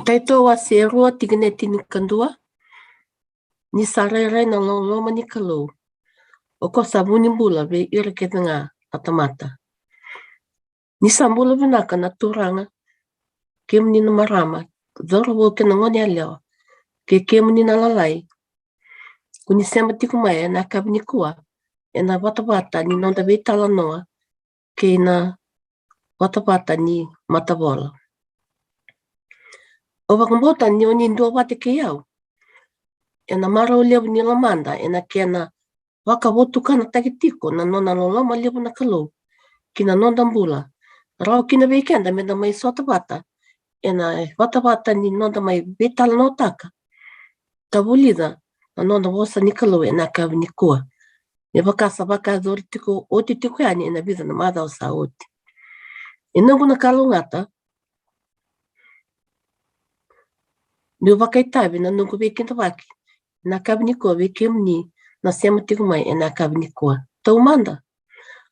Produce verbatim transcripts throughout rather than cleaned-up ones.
Taito wase e rua, tikina e tinikadua. Ni sa rairai na loloma ni Kalou, o koya sa vu ni bula vei ira kece ga na tamata. Ni sa bula vinaka na Turaga, kemuni na marama, cauravou kei na goneyalewa, kei kemuni na lalai, ko ni sema tiko mai ena yakavi nikua ena vatavata ni noda veitalanoa kei na vatavata ni matavola. Au vakabauta ni o ni duavata kei au ena marau levu ni lomada ena kena vakavotukanataki tiko na nona loloma levu na Kalou ki na noda bula, rawa kina vei keda meda mai sota vata ena vatavata ni noda mai veitalanoataka ka vulica na nona vosa ni Kalou ena yakavi nikua, me vaka sa vakayacori tiko oti tiko yani ena vica na macawa sa oti. E noqu na kalougata meu vakaitavi na noqu veikidavaki ena yakavi nikua vei kemuni na sema tiko mai ena yakavi nikua. Taumada,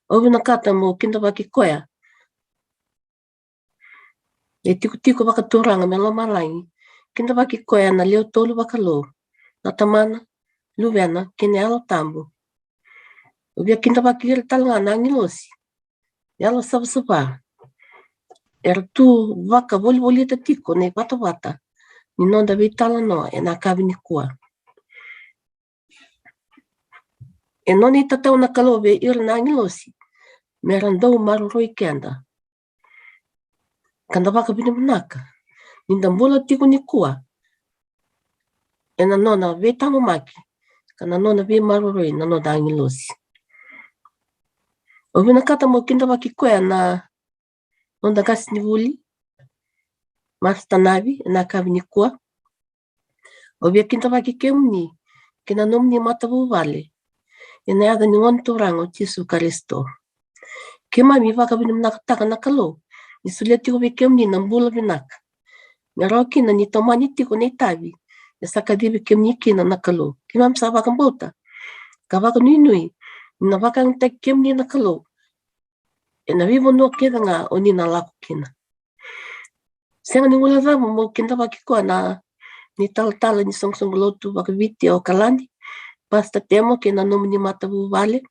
au vinakata meu kidavaki koya e tikotiko vakaturaga mai lomalagi, kidavaki koya na lewe tolu vakalou, na Tamana, Luvena kei na Yalo Tabu. Au via kidavaki ira tale ga na agilosi, yalo savasava, era tu vakavolivolita tiko na ivatavata ni noda veitalanoa ena yakavi nikua. E nona itatau na Kalou vei ira na agilosi mera dau maroroi keda. Ka da vakavinavinaka ni da bula tiko nikua ena nona veitaqomaki ka na nona veimaroroi na noda agilosi. Au vinakata meu kidavaki koya na noda qasenivuli, Master Navi, ena yakavi nikua. Au via kidavaki kemuni kei na nomuni matavuvale ena yaca ni Gone Turaga o Jisu Karisito. Keimami vakavinavinakataka na Kalou ni solia tiko vei kemuni na bula vinaka, me rawa kina ni tomani tiko na itavi e sa kacivi kemuni kina na Kalou. Keimami sa vakabauta ka vakanuinui ni na vakayagataki kemuni na Kalou ena veivanua kece ga o ni na lako kina. Sega ni guilecava meu kidavaki koya na italatala ni soqosoqo lotu vakaviti e Okaladi, Pastor Temo kei na nomuni matavuvale.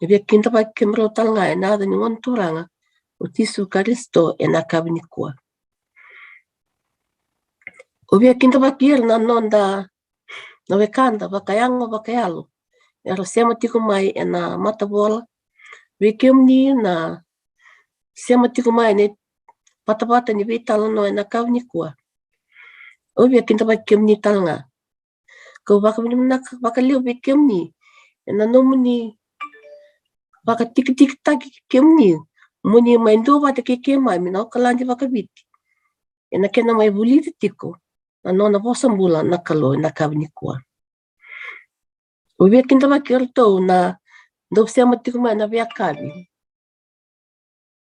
Au via kidavaki kemudrau tale ga ena yaca ni Gone Turaga o Jisu Karisito ena yakavi nikua. Au via kidavaki ira na noda, na wekada vakayago vakayalo era sema tiko mai ena matavola, vei kemuni na sema tiko mai ena vatavata ni veitalanoa ena yakavi nikua. Au via kidavaki kemuni tale ga. Kau vakavinavinaka vakalevu vei kemuni ena nomuni vakatikitikitaki kemuni mo ni mai duavata kei keimami na Okaladi vakaviti ena kena mai vulici tiko na nona vosa bula na Kalou ena yakavi nikua. Au via kidavaki iratou na dau sema tiko mai na veiyakavi,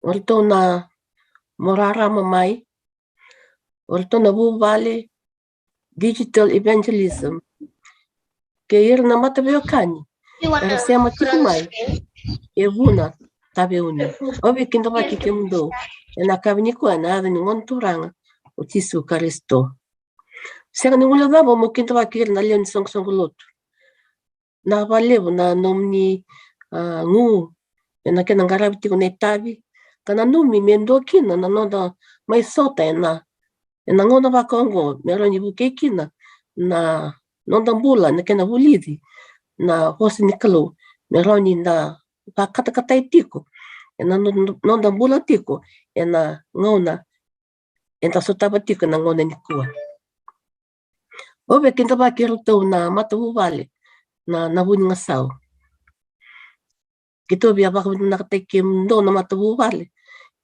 o ratou na Mo Rarama Mai, o ratou na Vuvale Digital Evangelism, kei ira na mataveiwekani era sema tiko mai e Vuna Taveuni. Au via kidavaki kemudou ena yakavi nikua ena yaca ni Gone Turaga o Jisu Karisito. Sega ni guilecava meu kidavaki ira na lewe ni soqosoqo lotu. Na vakalevu na nomuni, a, gu ena kena qaravi tiko na itavi, ka nanumi me dua kina na noda mai sota ena, ena gauna vaka oqo, me rawa ni vukei kina na noda bula ena kena vulici na vosa ni Kalou, me rawa ni da vakatakatai tiko ena noda, noda bula tiko ena gauna eda sotava tiko ena gauna nikua. Au via kidavaki iratou na matavuvale na, na Vunikasau. Keitou via vakavinavinakataki kemudou na matavuvale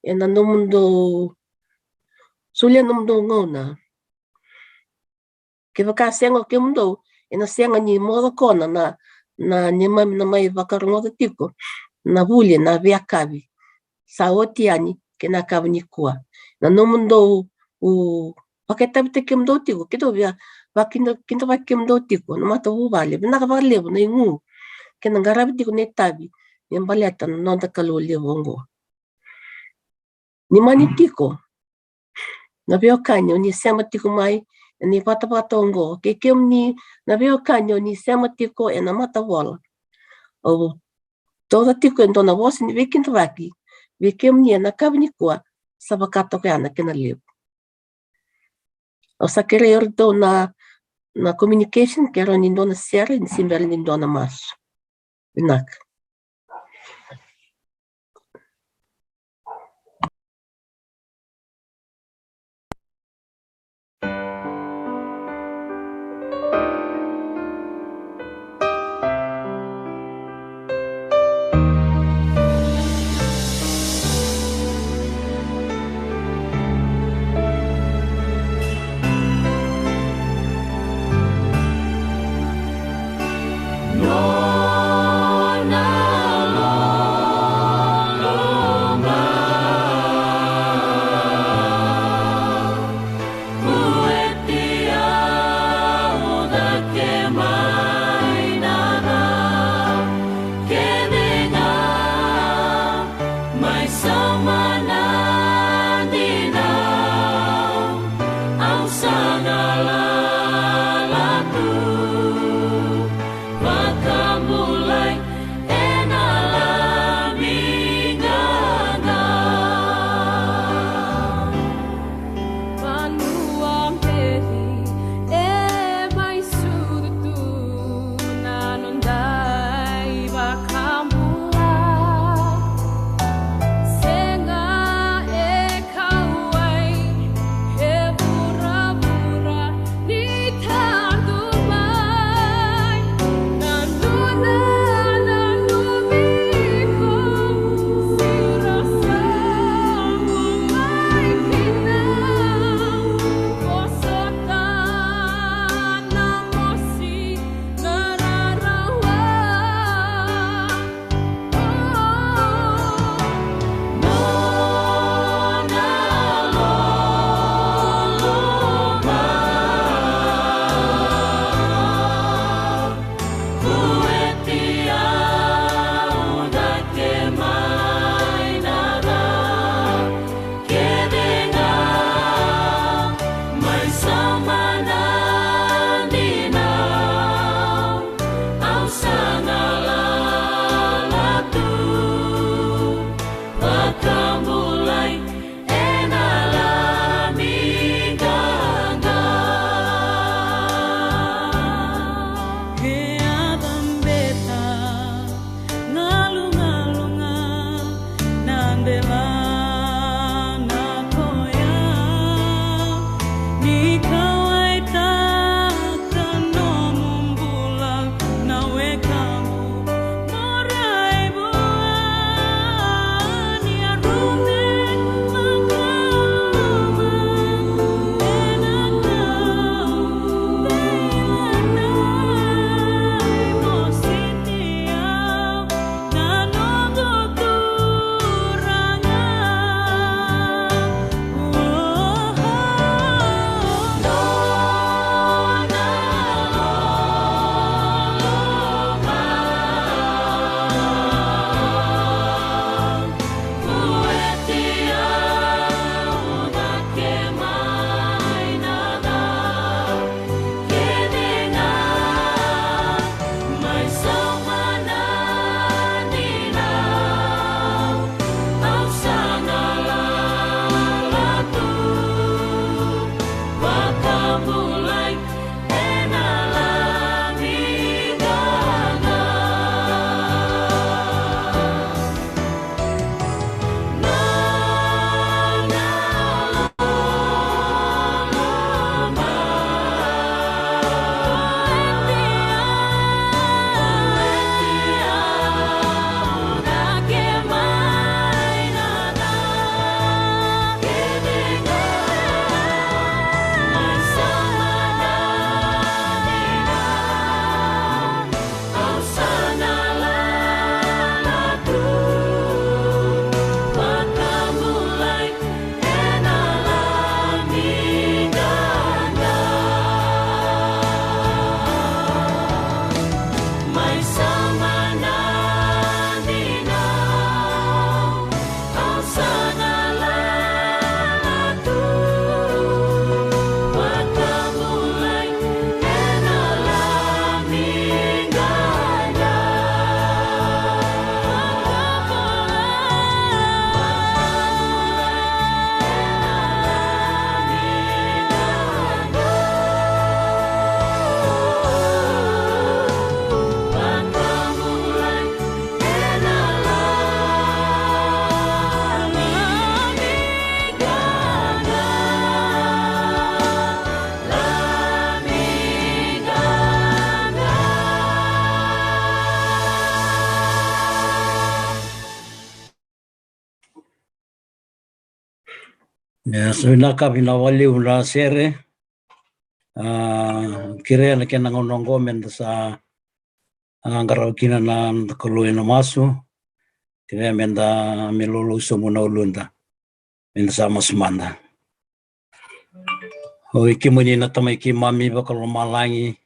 ena nomudou solia nomudou gauna. Kevaka sega o kemudou, ena sega ni moce kina na, na neimami na mai vakarogoca tiko na vuli ena veiyakavi sa oti yani kei na yakavi nikua. Na nomudou, u, vakaitavitaki kemudou tiko, keitou via vakida, kidavaki kemudou tiko na matavuvale. Vinaka vakalevu na igu kei na qaravi tiko na itavi me baleta na noda Kalou levu oqo. Ni mani tiko na veiwekani o ni sema tiko mai ena ivatavata oqo, kei kemuni na veiwekani o ni sema tiko ena matavola. Au tauca tiko e dua na vosa ni veikidavaki vei kemuni ena yakavi nikua, sa vaka toka ya na kena levu. Au sa kerei iratou na, na communication, kerea ni dua na sere ni se bera ni dua na masu. Vinaka. E, so vinaka, vinaka vakalevu na sere. A, kerea na kena gauna oqo meda sa, a, qarava kina na noda Kalou ena masu. Kerea meda me lolou sobu na uluda. Meda sa masu mada. Oi kemuni na Tamai keimami vakalomalagi.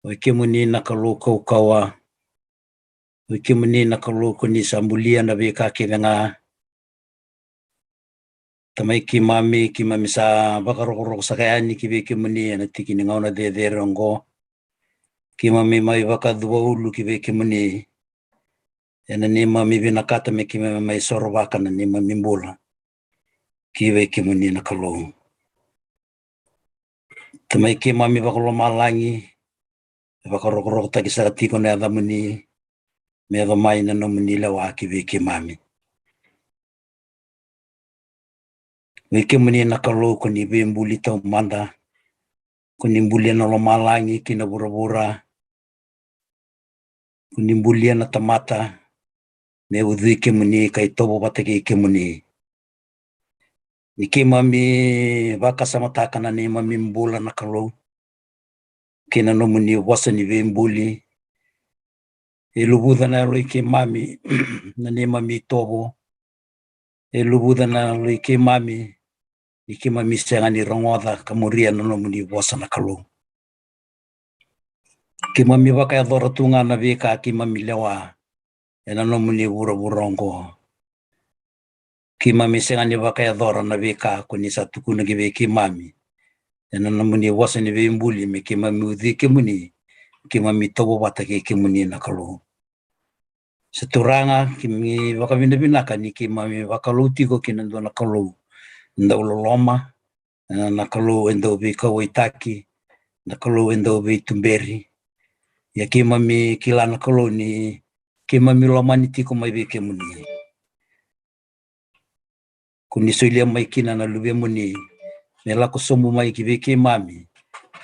Oi kemuni na Kalou kaukauwa. Oi kemuni na Kalou ko ni sa bulia na veika kece ga. Tamai keimami, keimami sa vakarokoroko saka yani ki vei kemuni ena tiki ni gauna cecere oqo. Keimami mai vakacuvaulu ki vei kemuni ena neimami vinakata me keimami mai sorovaka na neimami bula ki vei kemuni na Kalou. Tamai keimami vakalomalagi, e vakarokorokotaki saka tiko na yacamuni me yaco mai na nomuni lewa ki vei keimami. Vei kemuni na Kalou ko ni veibuli taumada, ko ni bulia na lomalagi kei na vuravura, ko ni bulia na tamata me ucui kemuni ka itovo vata kei kemuni. Ni keimami vakasamataka na neimami bula na Kalou kei na nomuni vosa ni veibuli, e luvuca na yalo i keimami na neimami itovo, e luvuca na yalo i keimami ni keimami sega ni rogoca ka muria na nomuni vosa na Kalou. Keimami vakayacora tu ga na veika keimami lewa ena nomuni vuravura oqo. Keimami sega ni vakayacora na veika ko ni sa tukuna ki vei keimami ena nomuni vosa ni veibuli me keimami ucui kemuni, keimami itovo vata kei kemuni na Kalou. Se Turaga, keimami vakavinavinaka ni keimami vakalou tiko ki na dua na Kalou e dau loloma, na Kalou e dau veikauwaitaki, na Kalou e dau veituberi. Ia keimami kila na Kalou ni keimami lomani tiko mai vei kemuni. Ko ni solia mai kina na Luvemuni me lako sobu mai ki vei keimami,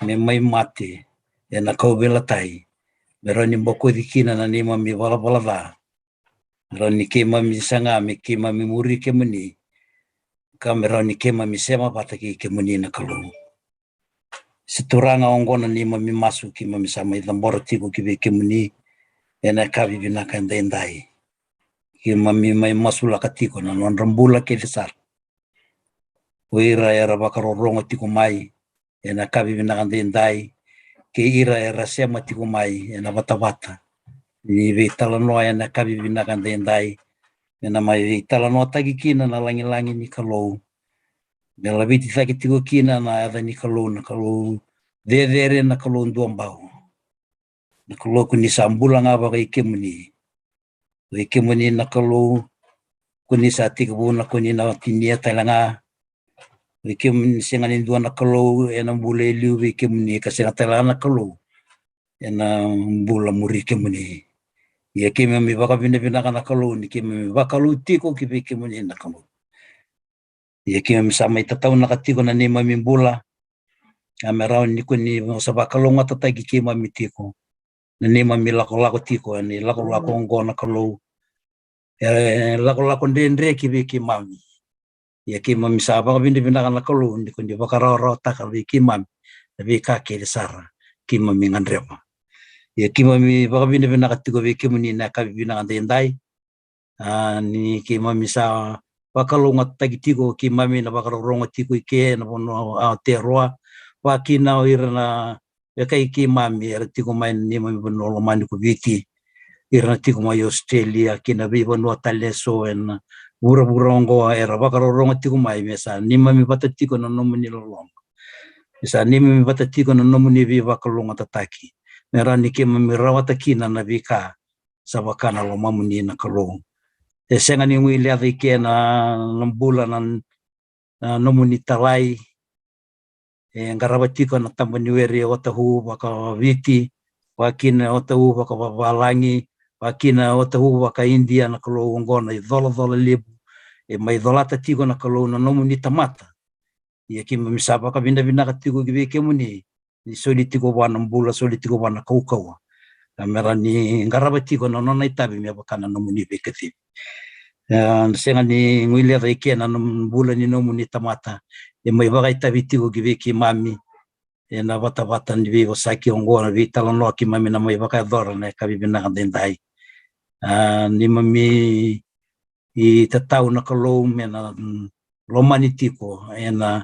me mai mate ena kauveilatai, me rawa ni bokoci kina na neimami valavala ca, me rawa ni keimami saga me keimami muri kemuni, ka me rawa ni keimami sema vata kei kemuni na Kalou. Se Turaga, oqo na neimami masu keimami sa mai cabora tiko ki vei kemuni ena yakavi vinaka edaidai. Keimami mai masulaka tiko na nodra bula kece sara o ira era vakarorogo tiko mai ena yakavi vinaka edaidai, kei ira era sema tiko mai ena vatavata ni veitalanoa ena yakavi vinaka edaidai, me na mai veitalanoataki kina na lagilagi ni Kalou, me laveti cake tiko kina na yaca ni Kalou, na Kalou cecere, na Kalou duabau, na Kalou ko ni sa bula ga vaka i kemuni. Vei kemuni na Kalou ko ni sa tekivu na ko ni na tinia tale ga. Vei kemuni sega ni dua na Kalou ena bula e liu vei kemuni, ka sega tale ga na Kalou ena bula muri kemuni. Ia keimami vakavinavinaka na Kalou ni keimami vakalou tiko ki vei kemuni na Kalou. Ia keimami sa mai tataunaka tiko na neimami bula, a me rawa ni ko ni sa vakalougatataki keimami tiko na neimami lakolako tiko ena ilakolako oqo na Kalou. E lakolako dredre ki vei keimami. Ia keimami sa vakavinavinaka na Kalou ni ko ni vakarawarawataka vei keimami na veika kece sara keimami gadreva. Ia keimami vakavinavinaka tiko vei kemuni na yakavi vinaka edaidai, a, ni keimami sa vakalougatataki tiko keimami na vakarorogo tiko i ke na vanua o Aotearoa, vakakina o ira na veika i keimami era tiko mai na neimami vanua lomani ko Viti, ira na tiko mai Australia kei na veivanua tale eso ena vuravura oqo era vakarorogo tiko mai, me sa neimami vata tiko na nomuni loloma, me sa neimami vata tiko na nomuni veivakalougatataki, me rawa ni keimami rawata kina na veika sa vaka na lomamuni na Kalou. E sega ni guilecavi i ke na, na bula na, na nomuni talai. E qarava tiko na taba ni were e Otahuhu vakaviti, vakakina e Otahuhu vakavavalagi, vakakina e Otahuhu vakaIdia na Kalou oqo na icolacola levu. E mai colata tiko na Kalou na nomuni tamata. Ia keimami sa vakavinavinaka tiko ki vei kemuni ni soli tiko vua na bula, soli tiko vua na kaukauwa, ka me rawa ni qarava tiko na nona itavi me vaka na nomuni veikacivi. E, sega ni guileca i ke na bula ni nomuni tamata. E mai vakaitavi tiko ki vei keimami ena vatavata ni veivosaki oqo, na veitalanoa keimami na mai vakayacora na yakavi vinaka daidai. A, neimami itatau na Kalou me na, mm, lomani tiko ena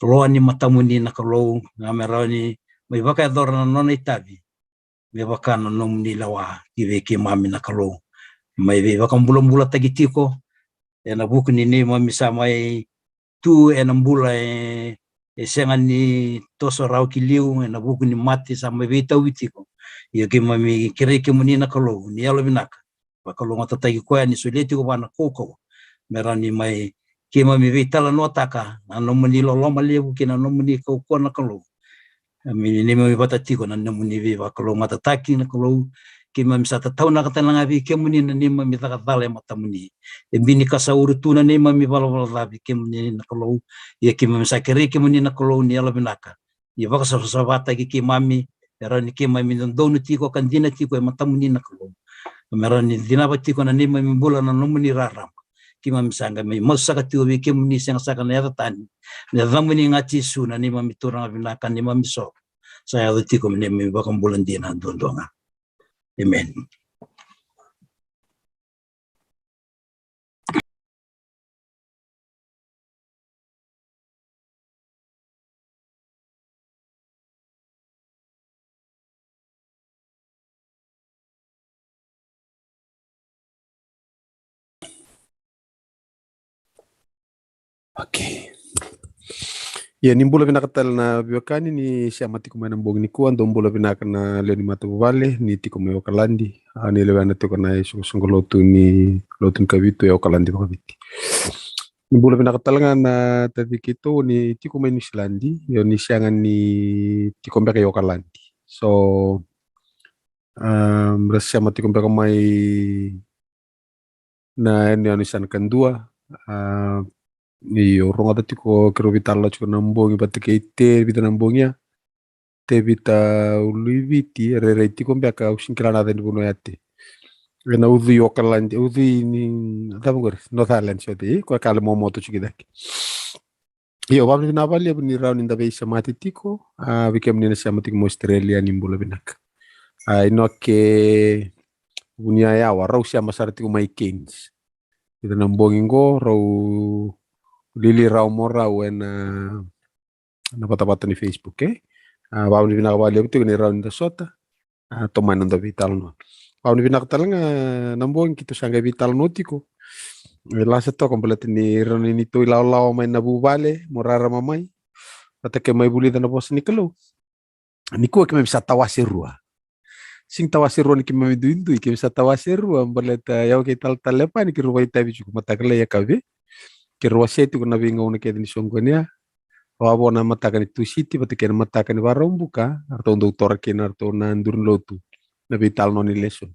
loa ni matamuni na Kalou, ga me rawa ni mai vakayacora na nona itavi me vaka na nomuni lewa ki vei keimami na Kalou. Mai veivakabulabulataki tiko ena vuku ni neimami sa mai tu ena bula e, e sega ni toso rawa ki liu, ena vuku ni mate sa mai veitauvi tiko. Ia keimami kerei kemuni na Kalou ni yalovinaka vakalougatataki koya ni solia tiko vua na kaukauwa me rawa ni mai keimami veitalanoataka na nomuni loloma levu kei na nomuni kaukauwa na Kalou. Me neimami vata tiko na nomuni veivakalougatataki na Kalou. Keimami sa tataunaka tale ga vei kemuni na neimami caka cala e matamuni. E bini ka sa uru tu na neimami valavala ca vei kemuni na Kalou. Ia keimami sa kerei kemuni na Kalou ni yalovinaka ni vakasavasavataki keimami, e rawa ni keimami dodonu tiko ka dina tiko e matamuni na Kalou. Me rawa ni dinava tiko na neimami bula na nomuni rarama. Keimami sa qai mai masu saka tiko vei kemuni, sega saka na yaca tani, na yacamuni ga Jisu na neimami Turaga vinaka, neimami soro. Sa yaco tiko me neimami vakabula dina duadua ga. Amen. Okay. Ia, ni bula vinaka tale na veiwekani ni sema tiko mai na bogi nikua. Dou bula vinaka na lewe ni matavuvale ni tiko mai Okaladi. A, ni lewena tiko na isoqosoqo lotu ni lotu ni Kavitu e Okaladi vakaviti. Ni bula vinaka tale ga na taci keitou ni tiko mai Niusiladi, io ni sega ni tiko beka i Okaladi. So, um, ra sema tiko beka mai na yanuyanu sa na kadua. A, io, rogoca tiko keirau veitalanoa tiko na bogi vata kei Te, vica na bogi ya. Tevita Uluiviti, rairai tiko beka, au sega ni kila na yaca ni vanua ya Te. Ena ucui Okaladi, ucui ni, cava qori, North Island, so Te, koya ka lai momoto tiko i cake. Io, vakavinavinaka vakalevu ni rawa ni da veisemati tiko, a, vei kemuni na sema tiko mai Australia ni bula vinaka. A, Inoke Vuniyayawa, rau sema sara tiko mai Cairns. Ita na bogi qo, rau lili rau mo rau ena na vatavata ni Facebook, e? A, vakavinavinaka vakalevu tiko ni rawa ni da sota. A, tomani noda veitalanoa. Vakavinavinaka tale ga na bogi keitou sa qai veitalanoa tiko. E lasa toka baleta ni rawa ni neitou ilawalawa mai na vuvale, mo rarama mai. Vata kei mai vulica na vosa ni Kalou. Nikua keimami sa tawase rua. Sega ni tawase rua ni keimami duidui, keimami sa tawase rua, baleta o yau kei Talatala Lepani keirau vakaitavi tiko mataka lailai e Kave. Keirau wasea tiko na veigauna kece ni soqoni ya. Vakavo na mataka ni Tusiti vata kei na mataka ni Vakaraubuka, ratou dau tora kina ratou na duru ni lotu na veitalanoa ni lesoni.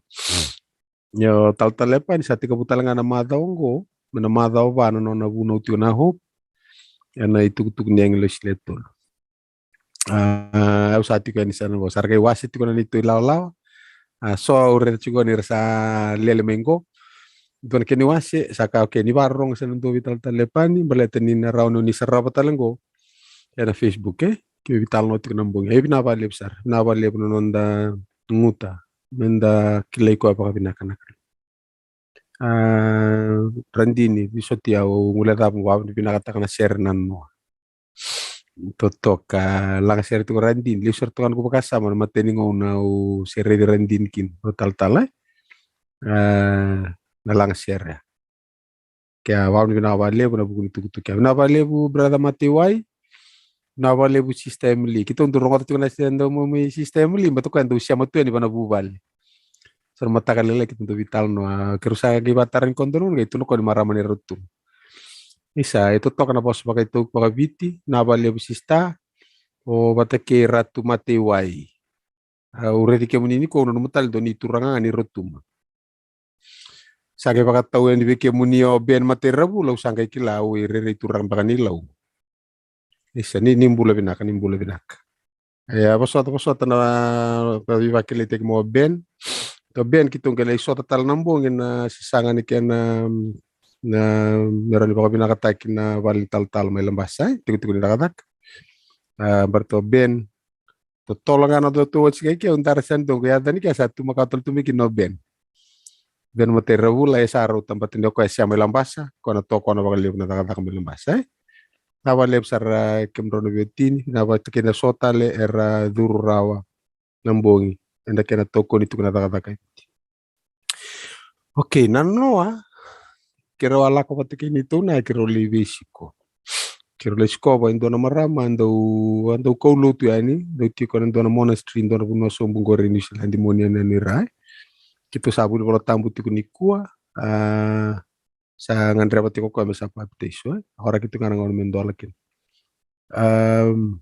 Io, Talatala Lepani sa tekivu tale ga na macawa oqo, mai na macawa va na nona vunau tiko na Hope ena itukutuku ni agilosi le tolu. A, au sa tiko yani sa na vo, sa ra qai wase tiko na neitou ilawalawa. A, so au raica tiko ni ra sa lele mai qo. Dua na kena iwase, sa ka, okay, ni vakarorogo sa na dua vei Talatala Lepani, baleta ni na rawa ni o ni sarava tale qo ena Facebook, e? Keimami veitalanoa tiko na bogi. E vinaka vakalevu sara, vinaka vakalevu na noda guta, meda kilai koya vakavinaka na Kalou. A, Radini, vei soti au guilecava, vakavinavinakataka na sere na noa. Totoka, lagasere tiko Radini, levu sara toka na noqu vakasama na matai ni gauna au se raici Radini kina, o Talatala, e? A, na lagasere. Kea, vakavinavinaka vakalevu na vuku ni tukutuku ya. Vinaka vakalevu, brother Mateiwai. Vinaka vakalevu, sister Emily. Keitou dau rogoca tiko na sister, dau mai, mai sister Emily, baleta o koya dau sema tu yani vua na vuvale. Sa na mataka lailai keitou dau veitalanoa. Keirau sa qai vakatara ni koya dua na gauna, qai tu na koya ni marama ni Rotuma. Isa, e totoka na vosa vakaitaukei vakaviti, vinaka vakalevu sister. O vata kei Ratu Mateiwai. Au raici kemuni nikua, au nanuma tale dua ni turaga ga ni Rotuma. Sa qai vakatau yani vei kemuni o Ben Matairavula, au sa qai kila au e rairai turaga beka ni Lau. Isa, ni, ni bula vinaka, ni bula vinaka. E, a vosota, vosota na, ka veivakilaitaki mai o Ben. O Ben keitou qai lai sota tale na bogi na sasaga ni kena, mm, na, me rawa ni vakavinakataki na vale ni talatala mai Labasa, e, tikotiko ni cakacaka. A, barato Ben, totolo ga na dou tu oti kai ke, au dara sani dou, ya dani ke sa tu maka tolu tu mai ki no Ben. Ben Matairavula, e sa rau tabata ni o koya e sa mai Labasa, ko na tokona vakalevu na cakacaka mai Labasa, e. Na vakalevu sara kemudrau na veiwatini, na vata kei na so tale era curu rawa na bogi, eda kena tokoni tiko na cakacaka e Viti. Okei, na noa, keirau a lako vata kei neitou na, keirau lai veisiko. Keirau lai sikova e dua na marama, a dau, a dau kaulotu yani, dau tiko na dua na monastery, dua na vanua sobu qori e New Zealand, Moni yani, yani ra. Keitou sa vuli Vola Tabu tiko nikua, a, sa gadreva tiko koya me sa papitaiso, e. A waraki tiko ga na gauna me dola kina. Am,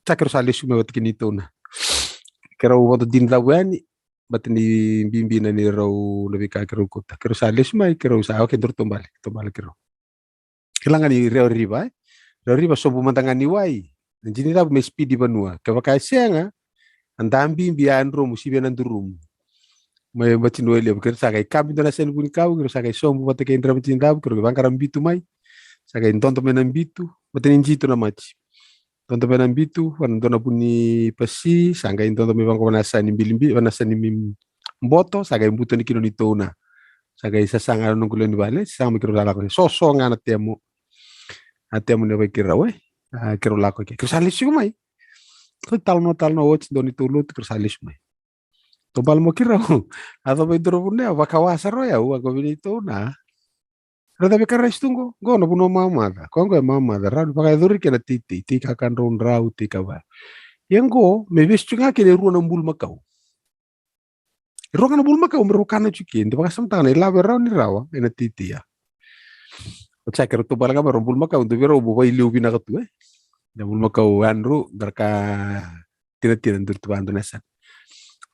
sa keirau sa lesu mai vata kei neitou na. Keirau vodo dini cavu yani, vata ni bibi na neirau na veika keirau kauta. Keirau sa lesu mai, keirau sa, okei, daru taubale, taubale keirau. Kila ga ni Rewa River, e. Rewa River sobu mada ga ni wai. Na dini cavu me spidi vanua. Kevaka e sega, a da bibi a dromu, sivia na durumu. Mai vata ni wai levu, keirau sa qai kabi dua na seni vunikau, keirau sa qai sobu vata kei dra vata ni cavu, keirau qai vaqara bitu mai. Sa qai dodo mai na bitu, vata ni jitu na mati. Dodo mai na bitu, vana dua na vuni pasi, sa qai dodo mai vaqo vana sani bilibi, vana sani mi boto, sa qai buto ni kina ni touna. Sa qai sasaga na noqu lewe ni vale, sasaga mai keirau sa lako. Soso ga na temo. A temo ni vai keirau, e. A, keirau lako ke. Keirau sa lesu mai. Keirau talanoa, talanoa oti, dua ni tou lotu, keirau sa lesu mai. Taubale mo keirau. A cava i doro vunea, vakawasa ro yau, a qo vini tou na. Raica vei Karisito qo, qo na vanua mamaca. Ko qo e mamaca, rawa ni vakayacori kena teitei, tei kakadrau drau, tei kava. Ia qo, me vesu tu ga kena e rua na bulumakau. E rua ga na bulumakau, me rau kana tu ke, de vakasamataka na ilavo e rawa ni rawa, ena teitei ya. Oti sa keirau taubale ga mai rau bulumakau, dou vei rau mo vailiu vinaka tu, e. Na bulumakau Andrew, dara ka tinatina duri tu vadu na yasana.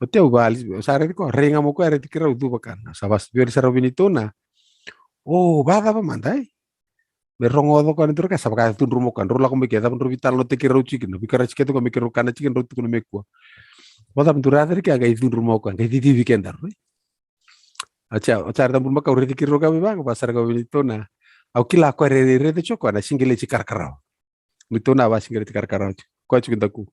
Oti au vali, sa raici koya, rai ga mo koya, raici keirau cuva kana. Sa vasa veli sara vini tou na. O, vacava mada, e? Me rogoca koya na duru ka, sa vakacudru mo koya, drau lako mai ke, cava drau vitala no te keirau tiki, na vikara tiki toka me keirau kana tiki, drau tukuna me kua. Vacava duru a cari ke, a qai cudru mo koya, qai cicivi ke daru, e? Oti au, oti au raica bulumakau, raici keirau ka vei vaka, vasara ka vini tou na. Au kila koya raici, raici tiko koya, na siqeleti karakarawa. Ni tou na vasiqeleti karakarawa tiko. Koya tiko daku.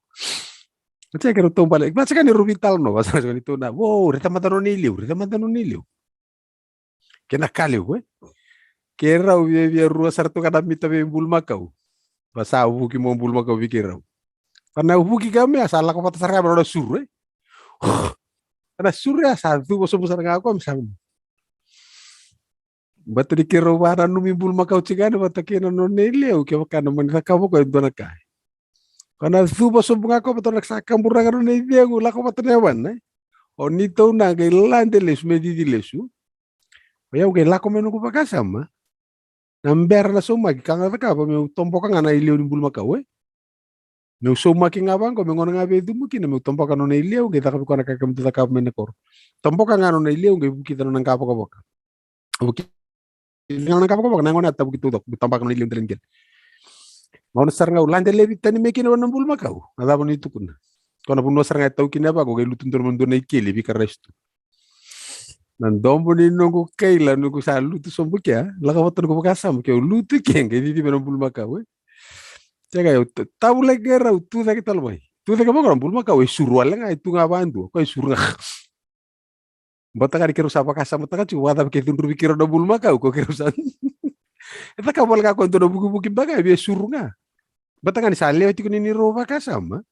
Oti keirau taubale. Vata saka ni rau veitalanoa, vata saka ni tou na. Wo, reta mada nona iliu, reta mada nona iliu. Kena ka levu, e. Keirau via, via rua sara tu ga na mita vei bulumakau. Vasa vuki mo bulumakau vei keirau. Ka na vuki ka me, a sa lako vata sara ga me nona suru, e. Ka na suru ya sa cuva sobu sara ga ko me sa. Vata ni keirau vananumi bulumakau tiko yani vata kei na nona ileu, kevaka na mani cakava ko e dua na ka. Ka na cuva sobu ga ko vata na sa kabura ga nona icegu, lako vata na yavana, e. O ni tou na qai lade lesu, me cici lesu. O yau qai lako me noqu vakasama. Na bera na saumaki, ka ga cakava, meu toboka ga na ileu ni bulumakau, e. Meu saumaki ga vaqo, me gona ga vei cumu kina, meu toboka nona ileu, qai cakava koya na ka kemudou cakava mai na koro. Toboka ga nona ileu, qai vukica nona qavokavoka. Vukica nona qavokavoka, na gona tavuki tou coko, meu tabaka nona ileu dela ni qele. Gauna sara ga au lade levi tani mai kina na bulumakau, na cava ni tukuna. Ko na vanua sara ga e tau kina vaqo, qai lutu dua na dua na ikeli, vika raistu. Na dobo ni noqu kaila, noqu sa lutu sobu kea, lako vata noqu vakasama, keu lutu ke, qai cici me na bulumakau, e. Teka, eu tavulaki keirau, tu cake tale mai. Tu cake mai ko na bulumakau, e suru wale ga, e tu ga vadua, ko e suru ga. Bata ga ni keirau sa vakasamataka tiko, vakacava ke cudruvi keirau na bulumakau, ko keirau sa. E caka wale ga ko dua na vukivuki baka, e via suru ga. Bata ga ni sa lewe tiko ni neirau vakasama.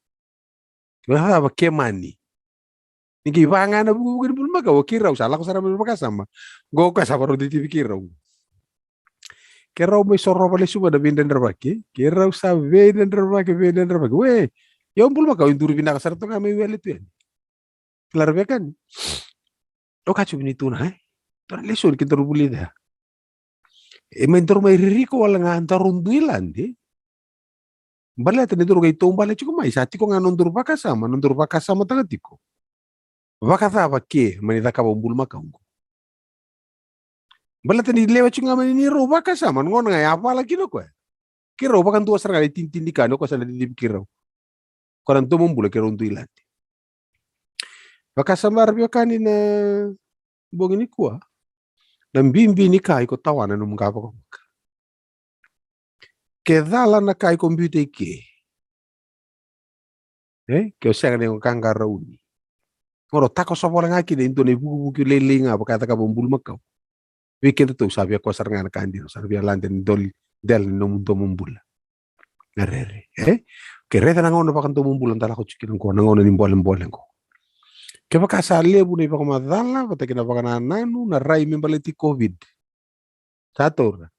Vakacava ke mani. Ni qai vaga na vukivuki ni bulumakau, o keirau sa lako sara mai vakasama. Qo koya sa varau titivi keirau. Keirau mai sorova lesu mai na veidredrevaki. Keirau sa veidredrevaki, veidredrevaki. We, ia o bulumakau e duru vinaka sara toka mai wele tu yani. Kila ra vekani. O ka tiko ni tu na, e? Tu na lesoni ke daru vulica. E mai daru mai ririko wale ga daru dui lade. Baleta ni daru qai taubale tiko mai, sa tiko ga nodaru vakasama, nodaru vakasamataka tiko. Vakacava ke mani cakava o bulumakau qo. Baleta ni lewe tiko ga mai ni rau vakasama, na gona ga e a vala kina koya. Keirau vakadua sara ga na itinitini ni ka, ni o koya sa na cicivi keirau. Ko na domobula keirau dui lade. Vakasama ra veiwekani na bogi nikua. Na bibi ni ka iko tawana ena nomu qavokavoka. Ke cala na ka iko biuta i ke, e, ke o sega ni qaqarauni, o na takoso voli ga kina e dua na ivukivuki lailai ga vaka e cakava o bulumakau. Vei kedatou sa via koya sara ga na ka dina, sa na via lade ni doli dela ni nomu domo bula. Na rere, e? Ke raica na gauna vakadomo bula da lako tiko kina qo, na gauna ni bolebole qo. Kevaka sa levu na ivakamacala vata kei na vakanananu, na rai me baleti COVID. Sa taura.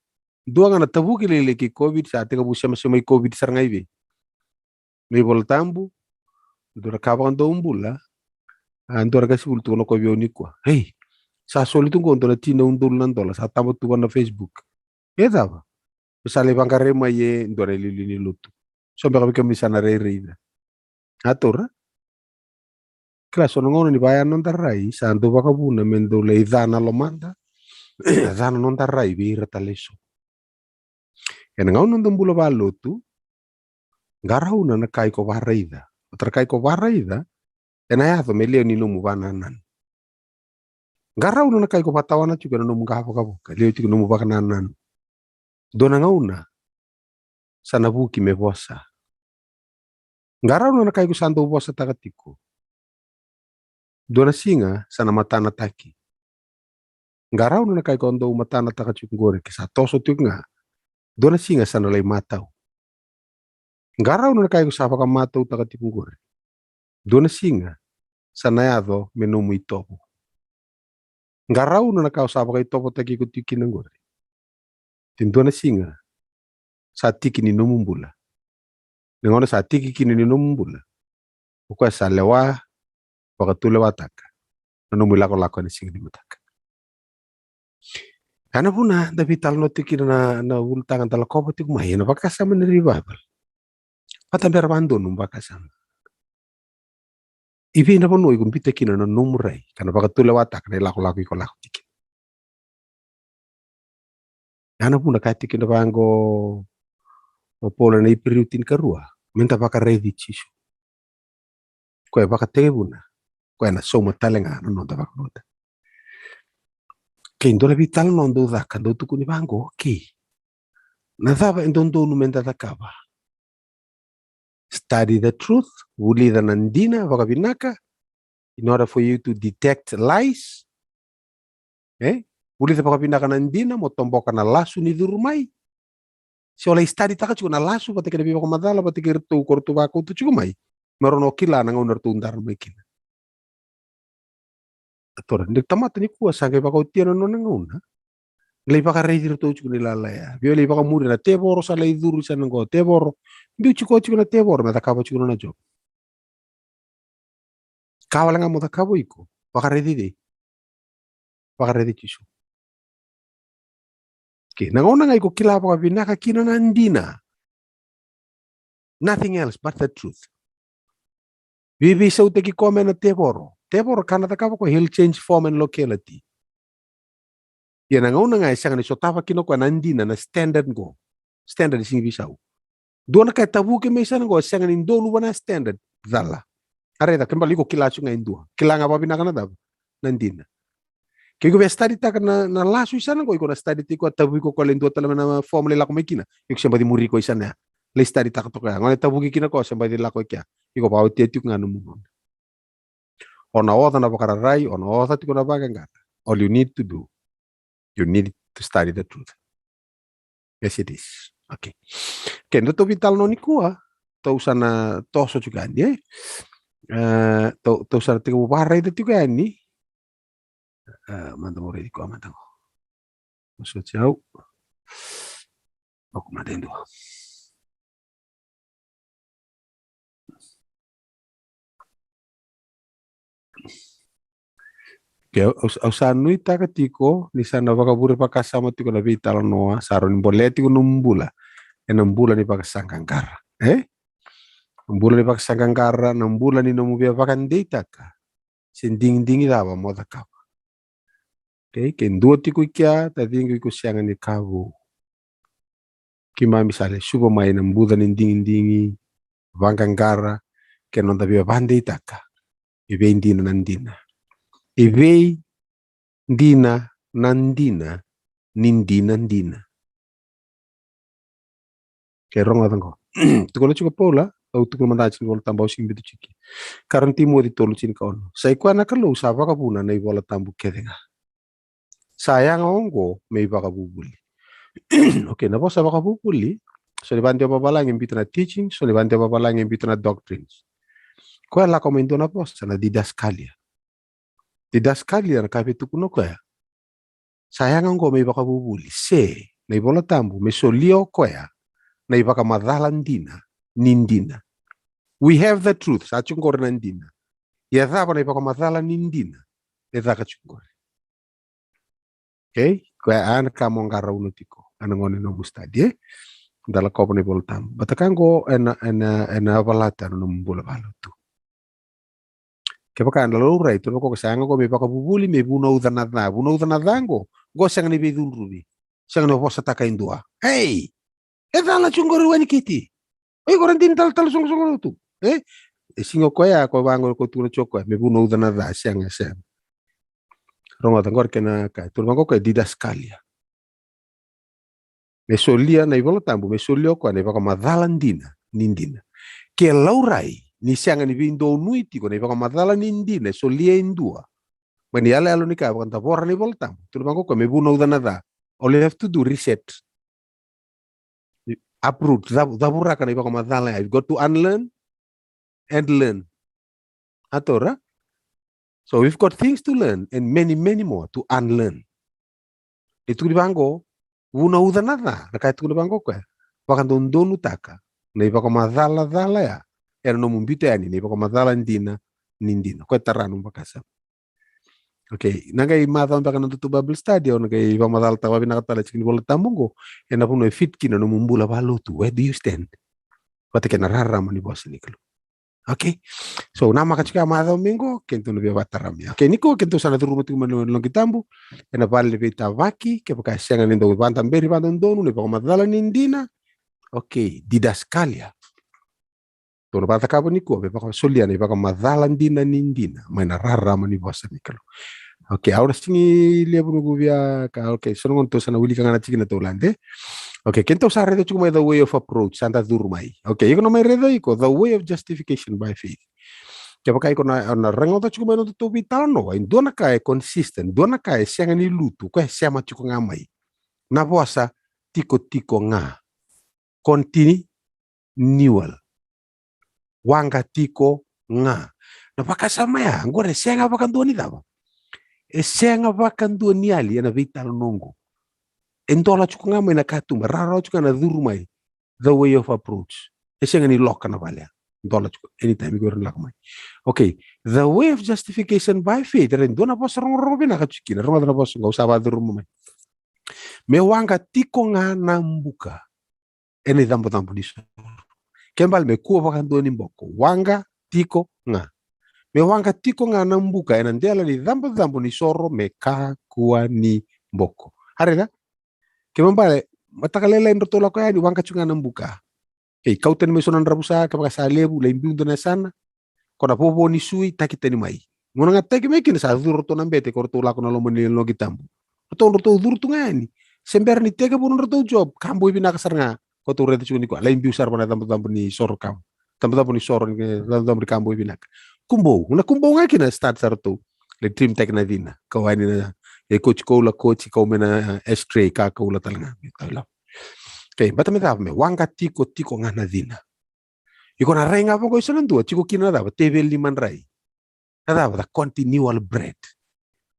Dua ga na tavuki lailai kei COVID, sa tekivu semasema i COVID sara ga i vei? Na iVola Tabu, dua na ka vakadomo bula, a dua na qasenivuli tukuna o koya vei au nikua. Ei, sa soli tu qo dua na tini na udolu na dola, sa taba tu vua na Facebook. E cava? Sa lai vaqarai mai e dua na iliuliu ni lotu. So beka vei kemuni sa na rairai ina. A taura. Kila, so na gauna ni vaya noda rai, sa dau vakavuna me dau lai ca na lomada, ca na noda rai vei ira tale eso. Ena gauna noda bula valotu, qarauna na ka iko varaica. Vata na ka iko varaica, ena yaco me lewe ni nomu vanananu. Qarauna na ka iko vatawana tiko ena nomu qavokavoka, lewe tiko nomu vakanananu. Dua na gauna, sa na vuki me vosa. Qarauna na ka iko sa dau vosataka tiko. Dua na siga, sa na matanataki. Qarauna na ka iko dau matanataka tiko qori, ke sa toso tiko ga. Dua na siga, sa na lai matau. Qarauna na ka iko sa vakamatautaka tiko qori. Dua na siga, sa na yaco me nomu itovo. Qarauna na ka o sa vakaitovotaki iko tiko kina qori. Te dua na siga, sa tiki ni nomu bula. Na gauna sa tiki kina ni nomu bula, o koya sa lewa, vakatulewataka na nomu ilakolako ena siga ni mataka. Ena vuna da veitalanoa tiko kina na, na ulutaga da lakova tiko mai ena vakasama ni revival. Vata bera vadonu nomu vakasama. I vei na vanua iko biuta kina na nomu rai, ka na vakatulewataka na ilakolako iko lako tiko kina. Ena vuna ka tiko kina vaqo o Paula ena Iperiu tinikarua, me da vakaraici Jisu. Koya e vakatekivuna, koya ena sauma tale ga na noda vakabauta. Kei dua na veitalanoa dau caka, dau tukuni vaqo, okay. Na cava e dodonu me da cakava? Study the truth, vulica na dina vakavinaka, in order for you to detect lies. E? Vulica vakavinaka na dina, mo toboka na lasu ni curu mai. Se o lai study taka tiko na lasu, vata kei na veivakamacala, vata kei iratou ko ratou vakauta tiko mai. Me rawa ni o kila na gauna ratou dara mai kina. A taura, ni tamata nikua sa qai vakaotia na nona gauna. Lai vakaraici iratou tiko na ilala ya. Vei lai vakamuri na tevoro sa lai curu i sana qo, tevoro. Biu tiko tiko na tevoro, me cakava tiko na job. Ka wale ga mo cakava iko, vakaraici cei? Vakaraici Jisu. Okay, na gauna ga iko kila vakavinaka kina na dina. Nothing else but the truth. Viveisautaki koya mai na tevoro. Tevoro ka na cakava koya, he'll change form and locality. Ia na gauna ga e sega ni sotava kina koya na dina, na standard qo. Standard e sega ni veisau. Dua na ka e tavuki mai sana qo, e sega ni donu vua na standard. Cala. A raica, ke bale iko kila tiko ga e dua. Kila ga vakavinaka na cava? Na dina. Ke iko via study taka na, na lasu i sana qo, iko na study tiko, a tavuki koya, lai dua tale mai na form lai lako mai kina. Iko se baci muri koya i sana ya. Lai study taka toka ya. Gona e tavuki kina koya, se baci lako i kea. Iko vakaotia tiko ga nomu gauna. O na oca na vakararai, o na oca tiko na vaqaqara. All you need to do, you need to study the truth. As it is. Okay. Okay, datou veitalanoa nikua, tou sa na toso tiko yani, e? E, tou, tou sa na tekivu vakaraica tiko yani. E, mada mo raici koya mada qo. Mo soti au. Oko mada e dua. Ke au, au, au sa nuitaka tiko ni sa na vakavure vakasama tiko na veitalanoa, sa rawa ni bolea tiko nomu bula ena bula ni vakasaqaqara. E? Bula ni vakasaqaqara, na bula ni nomu via vakadeitaka se digidigi cava mo cakava. Okay, ke dua tiko i kea, taciqu, iko sega ni ka vou. Keimami sa lesuva mai na buca ni digidigi, vaqaqara, kei na noda via vakadeitaka. I vei dina na dina? I vei dina na dina ni dina dina. Ke rogoca qo. Tukuna tiko Paula, au tukuna mada tiko ni Vola Tabu, au sigi biuta tiko. Karua ni Timoci tolu tinikaono. Sa i koya na Kalou sa vakavuna na iVola Tabu kece ga. Sa yaga oqo me ivakavuvuli. Okay, na vosa vakavuvuli, so ni vakadewa vavalagi e biuta na teaching, so ni vakadewa vavalagi e biuta na doctrines. Koya lako mai dua na vosa na didaskalia. Didaskalia na ka e tukuna o koya. Sa yaga oqo me ivakavuvuli, se na iVola Tabu me solia o koya na ivakamacala dina ni dina. We have the truth, sa tiko qori na dina. Ia cava na ivakamacala ni dina e caka tiko qori? Okay? Koya a na ka mo qarauna tiko ena gauna ni nomu study, e? Da lakova na iVola Tabu. Baleta ka qo ena, ena, ena valata na nomu bula valotu. Kevaka ena laurai, tukuna o koya sa yaga qo me ivakavuvuli, me vunauca na ca. Vunauca na ca qo, qo sega ni veicudruvi. Sega ni vosataka e dua. Hey! E cala tiko qori, Wainikeiti. Oi, qori dina talatala soqosoqo lotu. E? E sega o koya, koya vaqo ko tukuna tiko o koya me vunauca na ca, sega, sega. Rogoca qori kena ka, tukuna vaqo o koya didaskalia. Me solia na iVola Tabu, me solia o koya na ivakamacala dina ni dina. Ke laurai ni sega ni veidonui tiko na ivakamacala ni dina e solia e dua mai na iyaloyalo ni ka e vakadavora na iVola Tabu, tukuna vaqo o koya me vunauca na ca. All you have to do, reset. Uproot, cav-, cavuraka na ivakamacala ya. You've got to unlearn and learn. A taura? So we've got things to learn and many, many more to unlearn. E tukuni vaqo, vunauca na ca, na ka e tukuni vaqo o koya. Vakadodonutaka na ivakamacalacala ya ena nomu biuta yani na ivakamacala dina ni dina. Koya tara nomu vakasama. Okay, na qai macawa beka na nodatou Bible study, au na qai vakamacalataka vakavinaka tale tiko ni Vola Tabu qo ena vanua e fit kina nomu bula valotu. Where do you stand? Vata kei na rarama ni vosa ni Kalou. Okay? So, namaka tiko ya macawa mai qo, keitou na via vakatara mai. Okay, nikua keitou sa na curuma tiko mai na Loqi Tabu ena vale ni veitavaki, kevaka e sega ni dau vakadaberi vakadodonu na ivakamacala ni dina. Okay, didaskalia. Tou na vakacakava nikua me vakasolia na ivakamacala dina ni dina mai na rarama ni vosa ni Kalou. Okay, au na sigi levu noqu via ka, okay, so na gauna tou sa na wilika ga na tikina tou lade. Okay, keitou sa raica tiko mai the way of approach, sa da curu mai. Okay, iko na mai raica iko the way of justification by faith. Kevaka iko na, na rogoca tiko mai na nodatou veitalanoa, e dua na ka e consistent, dua na ka e sega ni lutu, koya e sema tiko ga mai. Na vosa tikotiko ga. Continual. Waqa tiko ga. Na vakasama ya, qori e sega vakadua ni cava? E sega vakadua ni yali ena veitalanoa qo. E dola tiko ga mai na katuba, rawarawa tiko ga na curu mai. The way of approach. E sega ni loka na vale ya. Dola tiko. Anytime iko ira ni lako mai. Okay. The way of justification by faith. Era e dua na vosa rogorogo vinaka tiko kina. Rogoca na vosa qo, au sa vakacuruma mai. Me waqa tiko ga na buka ena icabocabo ni soro. Kena ibalebale me kua vakadua ni boko. Waqa tiko ga. Me waqa tiko ga na buka ena dela ni icabocabo ni soro me kakua ni boko. A raica? Kena ibalebale, mataka lailai ni ratou lako yani, waqa tiko ga na buka. Okay, kau tani mai so na dravusa, kevaka sa levu, lai biu dua na yasana. Ko na vovo ni sui, taki tani mai. Gauna ga taki mai kina sa curu ratou na bete, ko ratou lako na loma ni Loqi Tabu. Ratou, ratou curu tu ga yani. Se bera ni tekivu na nodratou job, ka boi vinaka sara ga. Ko tou raica tiko nikua, lai biu sara vua na icabocabo ni soro ka. Icabocabo ni soro ni, icabocabo ni ka boi vinaka. Kubou, na kubou ga kina start sa ratou. Lai trim taki na cina. Kau yani na, e koti koula, koti kau mai na ashtray, ka koula tale ga. Okay, baleta me cava? Me waqa tiko, tiko ga na cina. Iko na rai ga vaqo i so na dua, tiko kina na cava? Teveli ni madrai. Na cava? The continual bread.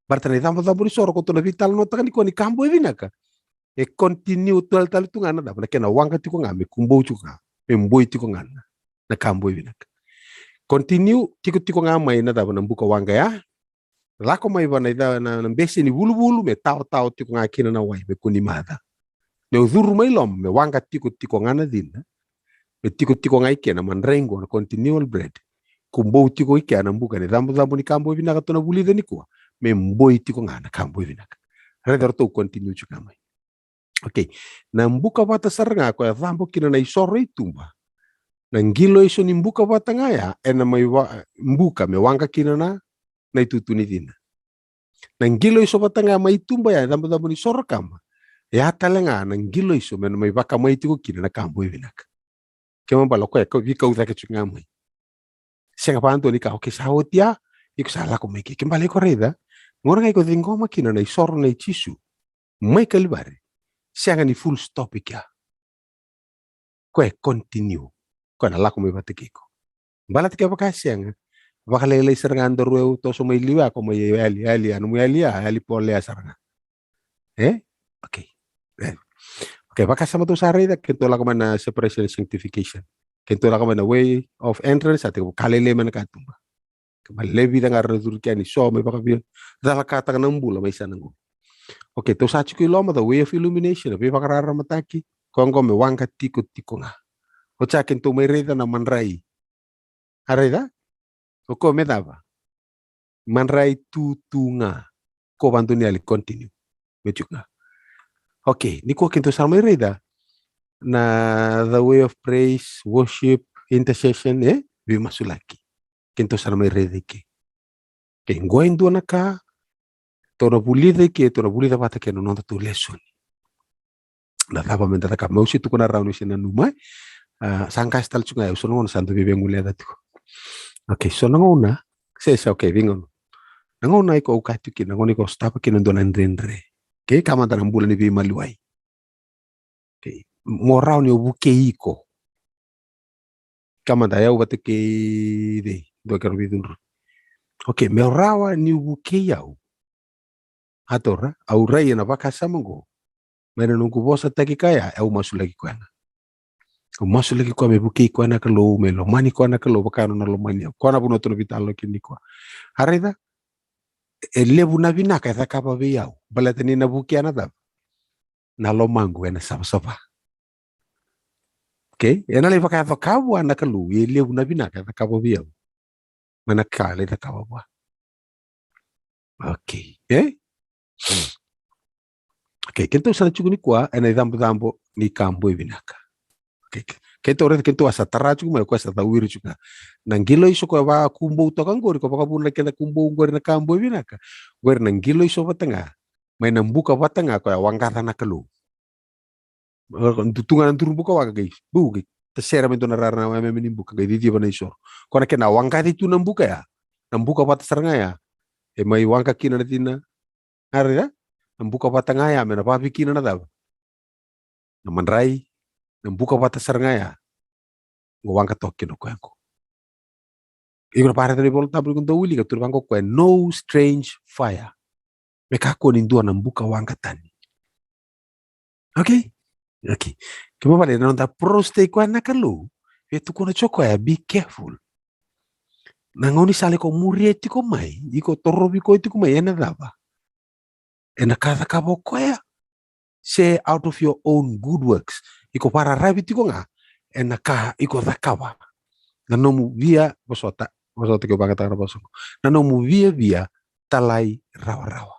Baleta na icabocabo ni soro ko tou na veitalanoataka nikua ni ka boi vinaka. E continue tale, tale tu ga na cava? Na kena waqa tiko ga, me kubou tiko ga, me boi tiko ga na, na ka boi vinaka. Continue, tiko, tiko ga mai na cava? Na buka waqa ya. Lako mai va na ica-, na, na bese ni vuluvulu me taotao tiko ga kina na wai me kua ni maca. Me curu mai loma me waqa tiko tiko ga na cina. Me tiko tiko ga i kea na madrai qo na continual bread. Kubou tiko i kea na buka ni cabocabo ni ka boi vinaka tou na vulica nikua. Me boi tiko ga na ka boi vinaka. Raica ratou continue tiko ga mai. Okay. Na buka vata sara ga koya cabo kina na isoro i tuba. Na qilo i so ni buka vata ga ya, ena mai wa-, buka me waqa kina na, na itutu ni cina. Na qilaiso vata ga mai tuba ya, cabocabo ni soro kama, ya tale ga na qilaiso me na mai vakamai tiko kina na ka boi vinaka. Kena ibalebale o koya e veikau cake tiko ga mai. Sega vakadua ni ka, okay, sa oti ya, iko sa lako mai ke. Kena ibalebale iko raica, gauna ga iko ciqoma kina na isoro nei Jisu mai Kalivari, sega ni full stop i kea. Koya e continue. Koya na lako mai vata kei iko. Baleta kevaka e sega, vakalailai sara ga, daru, au toso mai liu ya, ko mai yali, yali, a nomu yali ya, yali polea sara ga. E? Okay. E. Okay, vakasama tou sa raica, keitou lako mai na separation and sanctification. Keitou lako mai na way of entrance, a tiko ka lailai mai na katuba. Ka mai levu ca ga ra curu kea ni so mai vakavia, calakataka na bula mai sana qo. Okay, tou sa tiko i loma, the way of illumination, a veivakararamataki, koya qo me waqa tikotiko ga. Oti ya keitou mai raica na madrai. A raica? O koya me cava? Madrai tu tu ga. Ko vadua ni yali, continue. Me tiko ga. Okay, nikua keitou sa mai raica na the way of praise, worship, intercession, e? Veimasulaki. Keitou sa na mai raica i ke. Ke qo e dua na ka tou na vulica i ke, tou na vulica vata kei na nodatou lesoni. Na cava meda cakava? Meu se tukuna rawa ni se nanuma. A, sa qase tale tiko ga, au so na gauna sa dau veiveiguleca tiko. Okay, so na gauna, se, se, okay, veigauna. Na gauna iko au kaya tiko kina, na gauna iko sotava kina e dua na dredre. Okay, ka mada na bula ni veimaliwai. Okay. Mo rawa ni o vukei iko. Ka mada, o yau vata kei cei, dua keirau veicudru. Okay, meu rawa ni o vukei au. A tou ra, au rai ena vakasama qo. Mai na noqu vosataki koya, au masulaki koya ga. Au masulaki koya me vukei koya na Kalou, me lomani koya na Kalou, vaka nona lomani au. Koya na vanua tou na veitalanoa kina nikua. A raica, e levu na vinaka e cakava vei au. Baleta ni na vukea na cava? Na lomaqu ena savasava. Okay? Ena lai vakayaco ka vua na Kalou, e levu na vinaka e cakava vei au mai na ka e lai cakava vua. Okay. E? Okay, keitou sa na tiko nikua ena icabocabo ni ka boi vinaka. Okay, ke-, keitou raica, keitou a sa tara tiko mai, o koya sa cawiri tiko ga. Na qilaiso koya vakakubou toka qori, ko vakavuna na kena kubou qori na ka boi vinaka. Qori na qilaiso vata ga mai na buka vata ga koya waqaca na Kalou. Dutu ga na duru buka waqa qai, bu, qai tasere mai dua na rara na yameyame ni buka, qai ciciva na isoro. Koya na kena waqaci tu na buka ya. Na buka vata sara ga ya e mai waqa kina na cina. A raica? Na buka vata ga ya me na vakavi kina na cava? Na madrai. Na buka vata sara ga ya. Qo waqa toka kina o koya qo. Iko na vakaraica na iVolatabu ni ko dau wilika, tukuna vaqo o koya, no strange fire. Me kakua ni dua na buka waqa tani. Okay? Okay. Kena ibalebale na noda approach tiko na Kalou, e tukuna tiko o koya, be careful. Na gaunisala iko muria tiko mai, iko torovi koya tiko mai, ena cava? Ena ka cakava o koya, se out of your own good works? Iko vakararavi tiko ga ena ka iko cakava. Na nomu via, vosota, vosota ke vakayagataka na vosa qo. Na nomu viavia talairawarawa.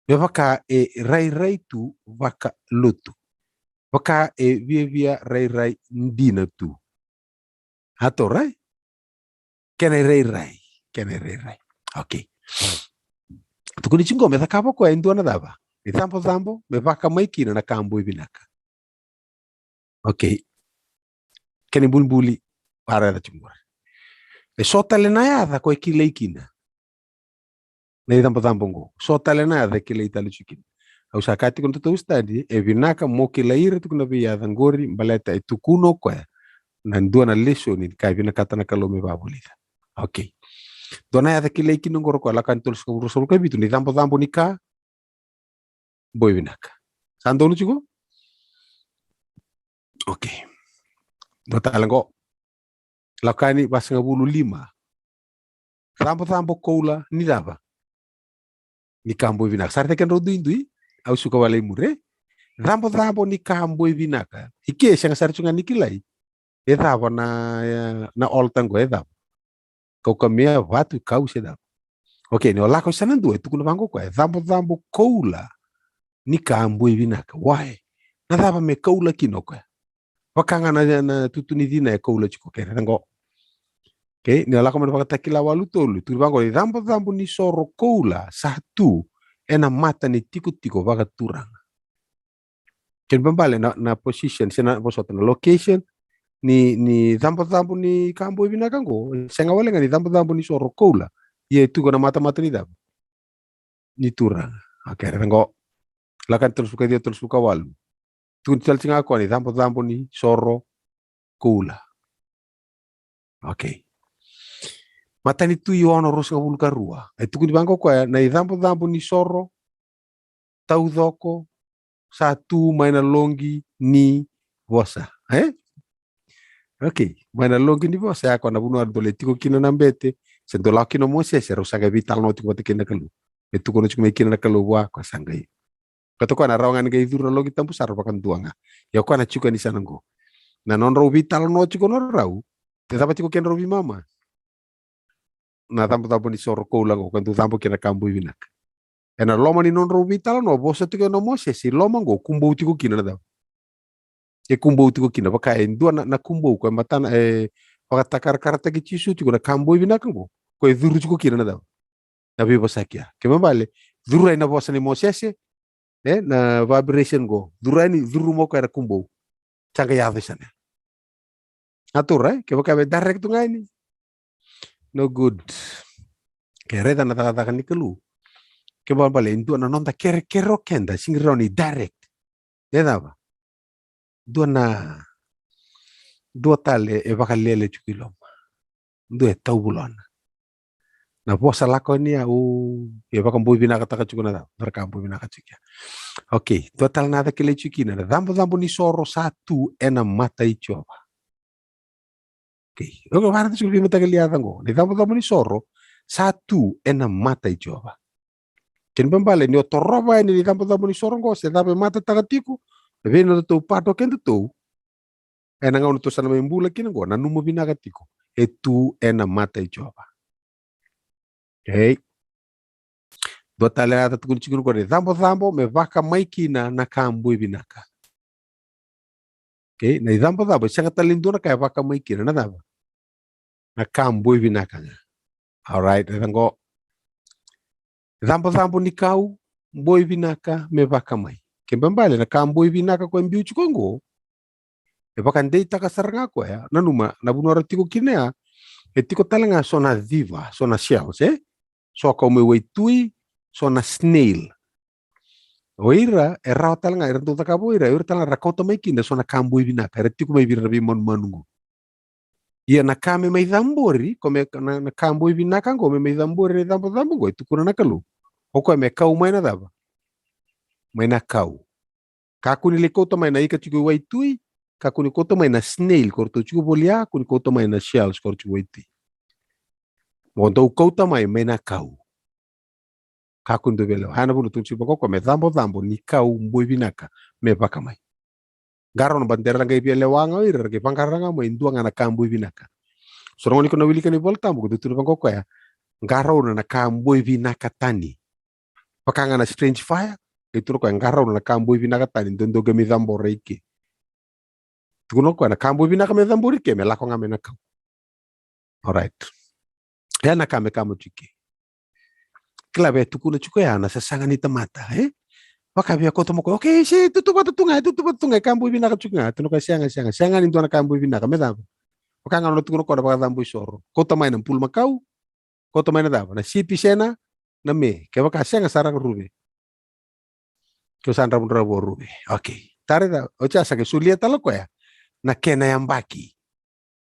Me vaka e rairai tu vakalotu. Vaka e viavia rairai dina tu. A tou rai? Kena irairai. Kena irairai. Okay. Tukuni tiko qo me cakava o koya e dua na cava? Icabocabo, me vakamai kina na ka boi vinaka. Okay. Kena ibulibuli, vakaraica tiko qori. E so tale na yaca ko e kilai kina. Na icabocabo qo. So tale na yaca e kilai tale tiko kina. Au sa kaya tiko na nodatou study, e vinaka mo kilai ira tiko na veiyaca qori, baleta e tukuna o koya na dua na lesoni ka e vinakata na Kalou me vakavulica. Okay. Dua na yaca kilai kina qori o koya, Lako Yani tolusagavulu, ruasagavulu ka vitu, na icabocabo ni ka boi vinaka. Sa donu tiko? Okay. Dua tale qo. Lako Yani vasagavulu lima. Cabocabo koula ni cava? Ni ka boi vinaka. Sa raica kedrau duidui? Au suka wale i muri. Cabocabo ni ka boi vinaka. I ke sega sara tu ga ni kilai. E cava na, na altar qo, e cava? Kaukamea, vatu, kau se cava? Okay, ni o lako i sana dua, e tukuna vaqo o koya, e cabocabo koula ni ka boi vinaka. Why? Na cava me koula kina o koya? Vaka ga na, na tutu ni cina e koula tiko, kere na qo. Okay, ni lako mai na Vakatakila walu tolu, tukuni vaqo: Icabocabo ni soro koula sa tu ena mata ni tikotiko vakaturaga. Kena ibalebale na, na position, se na vosota na location ni, ni cabocabo ni ka boi vinaka qo, e sega walega ni cabocabo ni soro koula. Ia e tu ena matamata ni cava? Ni turaga. Okay, raica qo. Lakani tolusagavulu ka ciwa, tolusagavulu ka walu. Tukuni tale tiko ga o koya ni cabocabo ni soro koula. Okay. Matanitui ono, ruasagavulu ka rua. E tukuni vaqo o koya: Na icabocabo ni soro taucoko sa tu mai na loqi ni vosa. E? Okay, mai na loqi ni vosa, ya koya na vanua dou lai tiko kina na bete, se dou lako kina o Mosese, rau sa qai veitalanoa tiko vata kei na Kalou. E tukuna tiko mai kina na Kalou vua, koya sa qai. Koya toka na rau ga ni qai curu na loqi tabu sara vakadua ga. Ia o koya na tiko yani sa na qo. Na nodrau veitalanoa tiko na rau, e cava tiko kedrau veimama? Na cabocabo ni soro koula qo, ka dau cabo kina na ka boi vinaka. Ena loma ni nodrau veitalanoa, vosa tiko o Mosese, i loma qo kubou tiko kina na cava? E kubou tiko kina, vaka e dua na, na kubou, koya e matana, e vakatakarakarataki Jisu tiko na ka boi vinaka qo, koya e curu tiko kina na cava? Na veivosaki ya. Kena ibalebale, curu yani na vosa nei Mosese, e, na vibration qo, curu yani, curu mai o koya na kubou. Sa qai yaco i sana. A tu, right? Kevaka me direct tu ga yani. No good. Ke raica na cakacaka ni Kalou. Kena ibalebale, e dua na noda kerekere o keda, sega ni rawa ni direct. E cava? Dua na, dua tale e vakalele tiko i loma. Dua e tauvulona. Na vosa lako yani ya, o, e vakaboi vinakataka tiko na cava? Dua na ka boi vinaka tiko ya. Okay, dua tale na yaca kilai tiko kina, na cabocabo ni soro sa tu ena mata i Jiova. Okay, o koya vaka na tu tiko na veimataqali yaca qo, na icabocabo ni soro sa tu ena mata i Jiova. Kena ibalebale, ni o torova yani na icabocabo ni soro qo, se cava e matataka tiko, na veinodatou pato kedatou, ena gauna tou sa na mai bula kina qo, nanuma vinaka tiko, e tu ena mata i Jiova. Okay. Dua tale na yaca tukuni tiko qo, na icabocabo me vakamai kina na ka boi vinaka. Okay, na icabocabo e sega tale ni dua na ka e vakamai kina na cava? Na ka boi vinaka ga. All right, raica qo. Cabocabo ni kau boi vinaka me vakamai. Kena ibalebale, na ka boi vinaka koya e biu tiko qo, e vakadeitaka sara ga o koya. Nanuma, na vanua ra tiko kina ya, e tiko tale ga so na civa, so na shells, e? So kau mai waitui, so na snail. O ira e rawa tale ga, era dau cakava o ira, o ira tale ga ra kauta mai kina so na ka boi vinaka, era tiko mai vei ira na veimanumanu qo. Ia na ka me mai cabori, ko me, na, na ka boi vinaka qo me mai cabori na icabocabo qo, e tukuna na Kalou, o koya me kau mai na cava? Mai na kau. Kakua ni lai kauta mai na ika tiko i waitui, kakua ni kauta mai na snail ko ratou tiko voli ya, kakua ni kauta mai na shells ko ratou tiko i waitui. Mo dou kauta mai, mai na kau. Kakua ni dou via lewa. Ena vuna tukuni tiko vaka o koya me cabocabo ni kau boi vinaka me vakamai. Qarauna baleta era qai via lewa ga o ira, ra qai vaqara ga mai e dua ga na ka boi vinaka. So na gauna ni ko na wilika na iVolatabu, ko dau tukuna vaka o koya, qarauna na ka boi vinaka tani. Vaka ga na strange fire, qai tukuna o koya, qarauna na ka boi vinaka tani, dodonu qai mai cabora i ke. Tukuna o koya na ka boi vinaka me cabori ke, me lako ga mai na kau. All right. Ya na ka me kama tiko i ke. Kila vei tukuna tiko ya na sasaga ni tamata, e? Vaka via kauta mai o koya, okay, se tutuvata tu ga, tutuvata tu ga, ka boi vinaka tiko ga. Tukuna o koya, sega, sega, sega ni dua na ka boi vinaka, me cava? Vaka ga nona tukuna o koya na vakacabo i soro. Kauta mai na bulumakau, kauta mai na cava? Na sipi se na, na me. Kevaka sega, sa ra ruve. Kevaka sa dravudravu, ruve. Okay. Tara, oti ya sa qai solia tale o koya na kena yabaki.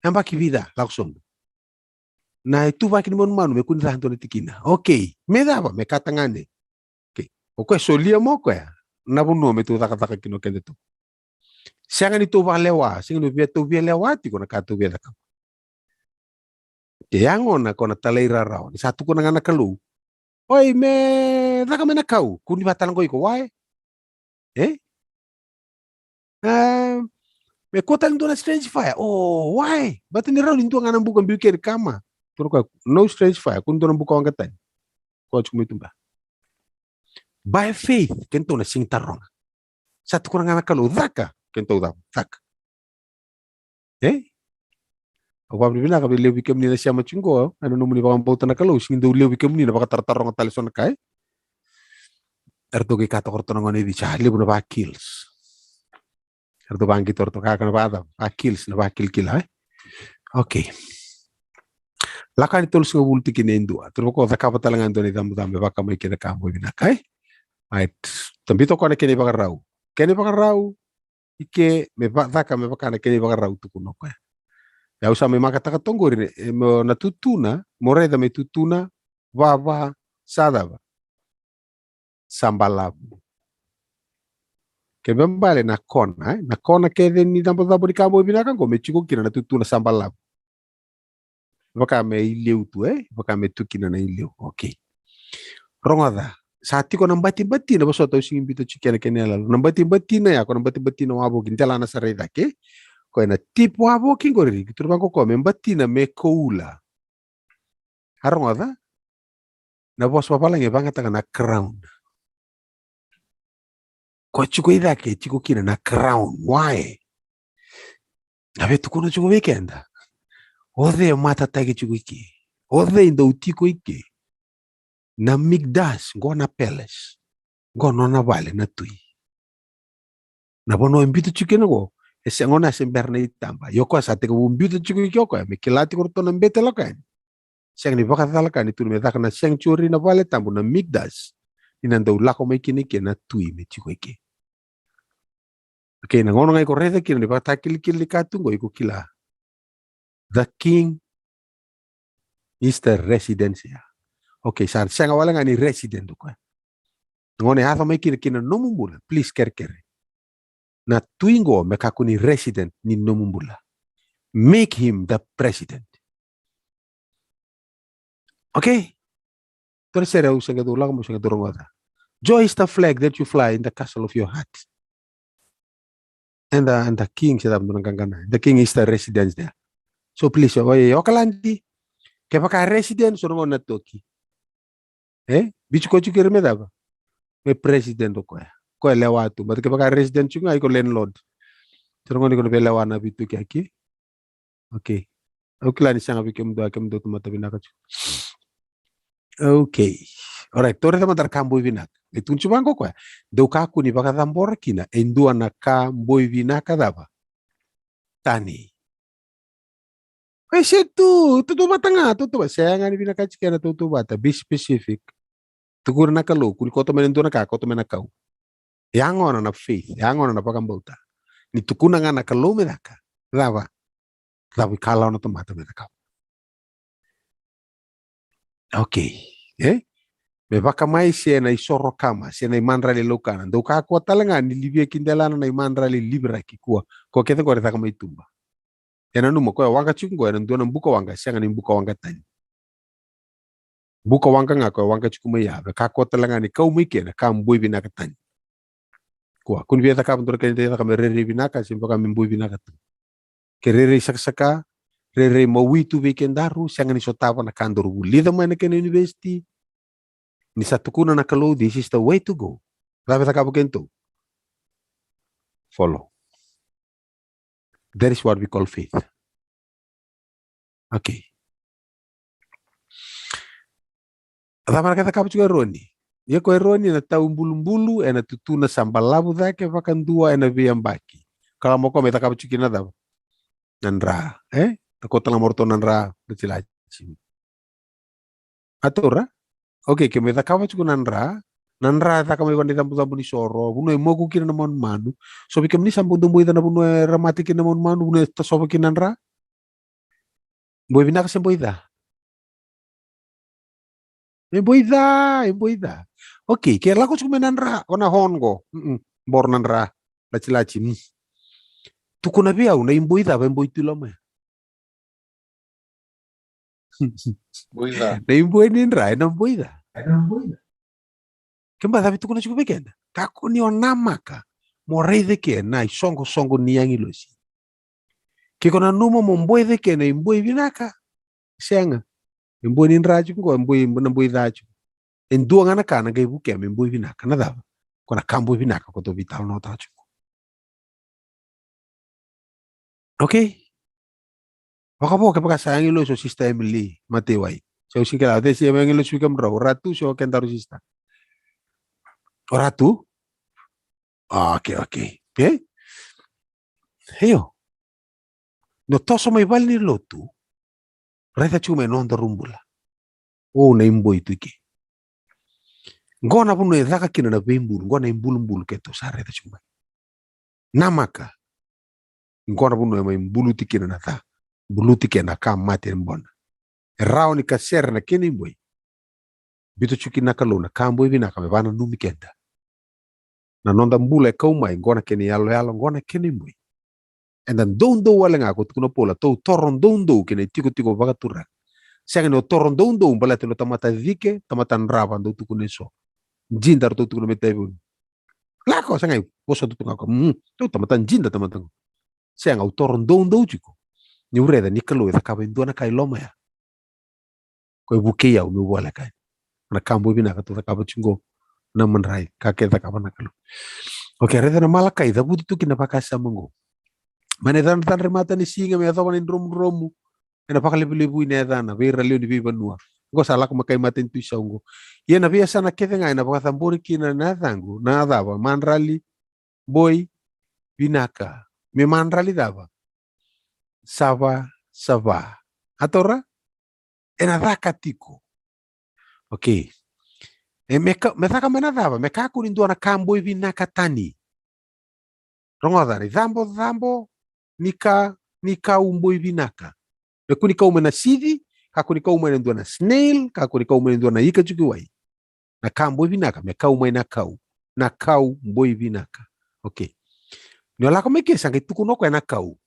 Yabaki vica, lako sobu. Na ituvaki ni manumanu me kua ni ca e dua na tikina. Okay. Me cava? Me katagane. Okay. O koya solia mai o koya na vanua me tou cakacaka kina o kedatou. Sega ni tou vakalewa, sega ni via tou via lewa tiko na ka tou via cakava. Ke ya gona ko na talairawarawa, ni sa tukuna ga na Kalou, oi, me caka mai na kau, kua ni vakatale qo iko, why? E? A, me kua tale ni dua na strange fire. Oh, why? Baleta ni rawa ni dua ga na buka biu keri kama. Tukuna o koya, no strange fire, kua ni dua na buka waqa tani. Koya tiko mai tuba. By faith, kedatou na sega ni taroga. Sa tukuna ga na Kalou, caka, kedatou caka, caka. E? Au vakavinavinaka vei levu vei kemuni na sema tiko qo, ena nomuni vakabauta na Kalou, sega ni dau levu vei kemuni na vakatarotaroga tale so na ka, e. Eratou qai kaya toka o ratou na gone i Viti, a, levu na vakills. Eratou vaqito, eratou kaya na vakacava, vakills, na vakilkila, e. Okay. Lako yani tolusagavulu tikina e dua. Tukuna vaqo, cakava tale ga e dua na icabocabo me vaka mai kina na ka boi vinaka, e. Right. Tabita o koya na kena ivakarau. Kena ivakarau, i ke me va-, caka me vaka na kena ivakarau, tukuna o koya. Au sa mai makataka toka qori, e, mo na tutuna, mo raica me tutuna vava, sa cava? Sa balavu. Kena ibalebale na kona, e? Na kona kece ni icabocabo ni ka boi vinaka qo me tiko kina na tutuna sa balavu. Vaka me ileu tu, e? Vaka me tu kina na ileu. Okay. Rogoca. Sa tiko na batibatina, vosota, au sega ni biuta tiko kina na kena iyaloyalo. Na batibatina ya, ko na batibatina wavoki, delana sara i cake. Ko na tip wavoki qori, tukuna vaqo o koya me batina me koula. A, rogoca. Na vosa vavalagi e vakayagataka na crown. Ko tiko i cake, tiko kina na crown. Why? Na via tukuna tiko vei keda. O cei e matataki tiko i ke? O cei dau tiko i ke? Na Mikdash, qo na palace. Qo nona vale na tui. Na vanua e biuta tiko kina qo, e sega, o koya se bera na itaba. Ia o koya sa tekivu biuta tiko i ke o koya, me kila tiko o ratou na bete lako yani. Sega ni vakacala ka ni tukuna me caka na sanctuary, na vale tabu, na Mikdash. Ni na dau lako mai kina i ke na tui me tiko i ke. Okay, na gauna ga iko raica kina ni ivakatakilakila ni ka tu qo, iko kila. The king is the residence here. Okay, sa sega wale ga ni resident o koya. Na gauna e yaco mai kina ki na nomu bula, please, kerekere. Na tui qo me kakua ni resident ni nomu bula. Make him the president. Okay? Tou na sere, au sega ni dau lako, au sega ni dau rogoca. Joy is the flag that you fly in the castle of your heart. And the, and the king, se cava dua na qaqana. The king is the residence there. So please, o, o Okaladi, kevaka residence, o na gone na toki. E? Biuti koya tiko kina me cava? Me president o koya. Koya lewa tu. But kevaka resident tiko ga, iko landlord. Tou na gone iko na veilewa na veituki aki. Okay. Au kila ni sega vei kemudou, kemudou tamata vinaka tiko. Okay. Alright, tou raica mada na ka boi vinaka. E tukuni tiko vaqo o koya. Dou kakua ni vakacabora kina e dua na ka boi vinaka cava? Tani. E se tu, tautauvata ga, tautauvata. Sega ni vinakati kena tautauvata, be specific. Tukuna na Kalou, kua ni kauta mai na dua na ka, kauta mai na kau. Yagona na faith, yagona na vakabauta. Ni tukuna ga na Kalou me caka, cava? Cava ikalawa na tamata me cakava? Okay, e? Me vaka mai se na isoro kama, se na imadrali laukana. Dou kakua tale ga ni livia ki delana na imadrali liviraki, kua. Ko kece qori caka mai tuba. E nanuma, koya waqa tiko qo, e na dua na buka waqa, sega ni buka waqa tani. Buka waqa ga koya waqa tiko mai ya, me kakua tale ga ni kau mai kina ka boi vinaka tani. Kua, kua ni via cakava dua na kena itaitaka me rairai vinaka, se vaka me boi vinaka tu. Ke rairai sakasaka, rairai mawi tu vei kedaru, sega ni sotava na ka daru vulica mai na kena university. Ni sa tukuna na Kalou, this is the way to go. Cava e cakava kedatou? Follow. That is what we call faith. Okay. Cava na ka e cakava tiko o Eroni? Ia ko Eroni na tau bulubulu e na tutuna sa balavu cake vakadua e na veiyabaki. Kala mo ko me cakava tiko kina cava? Na dra, e? Takota la mo ratou na dra, na tilaci. A taura? Okay, ke me cakava tiko na dra, na dra e caka mai vaka na icabocabo ni soro, vanua e moku kina na manumanu. So vei kemuni sa bau dau boica na vanua e ra mate kina na manumanu, vanua e tasova kina na dra? Boi vinaka se boi ca? E boi ca, e boi ca. Okay, ke lako tiko mai na dra, o na hon qo. Mm-mm. Boro na dra, latilati. Mm. Tukuna vei au, na iboi cava e boi tu i loma ya? Boi ca. Na iboi ni dra, e na boi ca. E na boi ca. Keba, cava e tukuna tiko vei keda? Kakua ni o namaka mo raica kina na isoqosoqo ni agilosi. Ke ko nanuma mo boica kina na iboi vinaka, sega. Iboi ni dra tiko qo, iboi, na boi ca tiko. E dua ga na ka na qai vukea me boi vinaka, na cava? Ko na ka boi vinaka ko tou veitalanoataka tiko. Okay? Vakavo kevaka sa agilosi o Sister Emily Matewai. Se o sikela, o cei se agilosi vei kemudrau, o Ratu se o kedaru sister? O Ratu? Ah, okay, okay. Okay? Io. Ni o toso mai valenilotu, raica tiko mai nodaru bula. O na iboi tu i ke. Qo na vanua e caka kina na veibulu, qo na ibulubulu keitou sa raica tiko mai. Namaka. Qo na vanua e mai buluti kina na ca. Buluti kina na ka mate ni bona. E rawa ni kasere na kena iboi. Biuta tiko kina na Kalou na ka boi vinaka me vakananumi keda. Na noda bula e kau mai, qo na kena iyaloyalo, qo na kena iboi. Eda doudou wale ga, ko tukuna o Paula, tou toro doudou kina itikotiko vakaturaga. Sega ni o toro doudou baleta ni o tamata cike, tamata drava, dou tukuna eso. Jida, ratou tukuna me taivuni. Lako, sega, vosa tu ga o koya. Mm, tou tamata jida, tamata qo. Sega, au toro doudou tiko niu raica ni Kalou e cakava e dua na ka i loma ya. Ko e vukei au meu voleka yani. Na ka boi vinaka tou cakava tiko qo, na madrai, ka ke cakava na Kalou. Okay, raica na Malakai, cavuti tu kina na vakasama qo. Mai na cadra, cadra mata ni siga me yacova na idromudromu ena vakalevulevui na yacana vei ira lewe ni veivanua. Qo sa lako mai kai mata ni tuisau qo. Ia na veiyasana kece ga ena vakacabori kina na yacaqu, na cava? Madrali boi vinaka. Me madrali cava? Sava, sava. A taura? Ena caka tiko. Okay. E me ka, me caka mai na cava? Me kakua ni dua na ka boi vinaka tani. Rogoca, ni cabo, cabo ni ka, ni kau boi vinaka. Me kua ni kau mai na sici, kakua ni kau mai na dua na snail, kakua ni kau mai na dua na ika tiko i wai. Na ka boi vinaka, me kau mai na kau. Na kau boi vinaka. Okay. Ni o lako mai ke sa qai tukuna o koya na kau.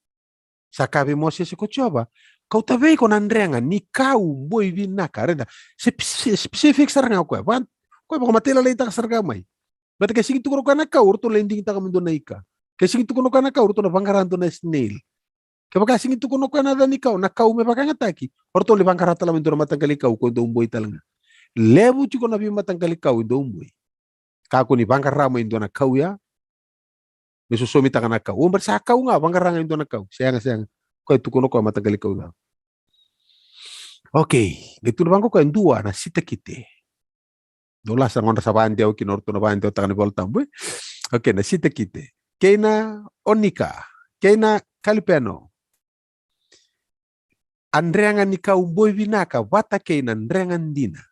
Sa kaya vei Mosese ko Jiova, kauta vei iko na drega ni kau boi vinaka. Raica, se, se specific sara ga o koya. Va, o koya vakamatailalai taka sara ga mai. Baleta ke sega ni tukuna o koya na kau, o ratou lai digitaka me dua na ika. Ke sega ni tukuna o koya na kau, o ratou na vaqara dua na snail. Kevaka sega ni tukuna o koya na yaca ni kau, na kau me vakayagataki, o ratou lai vaqara tale mai dua na mataqali kau, ko dau boi tale ga. Levu tiko na veimataqali kau e dau boi. Kakua ni vaqara mai dua na kau ya, me sosomitaka na kau. O, baleta sa kau ga, vaqara ga e dua na kau. Sega, sega. Koya e tukuna o koya mataqali kau ya. Okay, qai tukuna vaqo o koya e dua na sitakite. Dou lasa, qo ra sa vakadewa kina, o ratou na vakadewataka na iVolatabu, e? Okay, na sitakite. Kei na onika. Kei na kalipeno. A drega ni kau boi vinaka vata kei na drega dina.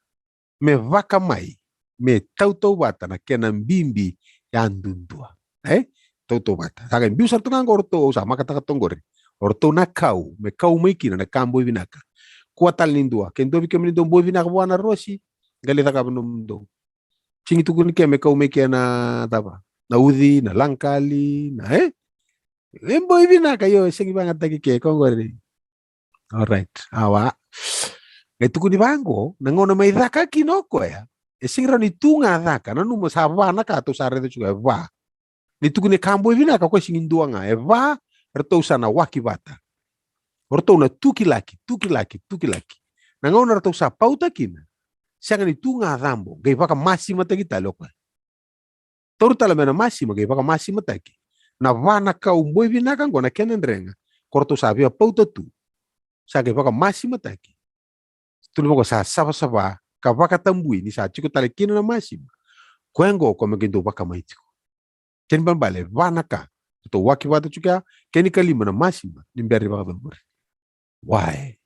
Me vakamai, me tautauvata na kena bibi yadudua. E? Tautauvata. Sa qai biu sara tu ga qo o ratou, au sa makataka toka qori. O ratou na kau, me kau mai kina na ka boi vinaka. Kua tale ni dua. Ke dua vei kemuni dou boi vinaka vua na rosi, qai lai cakava nomudou. Sega ni tukuni ke me kau mai ke na cava? Na uci, na lagakali, na, e? E boi vinaka, io, e sega ni vakayagataki ke, ko qori. Alright, awa. Qai tukuni vaqo, na gauna mai caka kina o koya, e sega ni rawa ni tu ga caka, nanuma sa va na ka tou sa raica tiko, e va. Ni tukuni ka boi vinaka, o koya sega ni dua ga, e va, ratou sa na waki vata. O ratou na tukilaki, tukilaki, tukilaki. Na gauna ratou sa pauta kina, sega ni tu ga cabo, qai vakamasimataki tale o koya. Taura tale mai na masima, qai vakamasimataki. Na va na kau boi vinaka qo na kena drega, ko ratou sa via pauta tu. Sa qai vakamasimataki. Tukuna vaqo sa savasava, ka vakatabui, ni sa tiko tale kina na masima. Koya qo, ko me qai dau vakamai tiko. Kena ibalebale, va na ka. Ratou waki vata tiko ya, kena ikalima na masima, ni bera ni vakacabori. Why?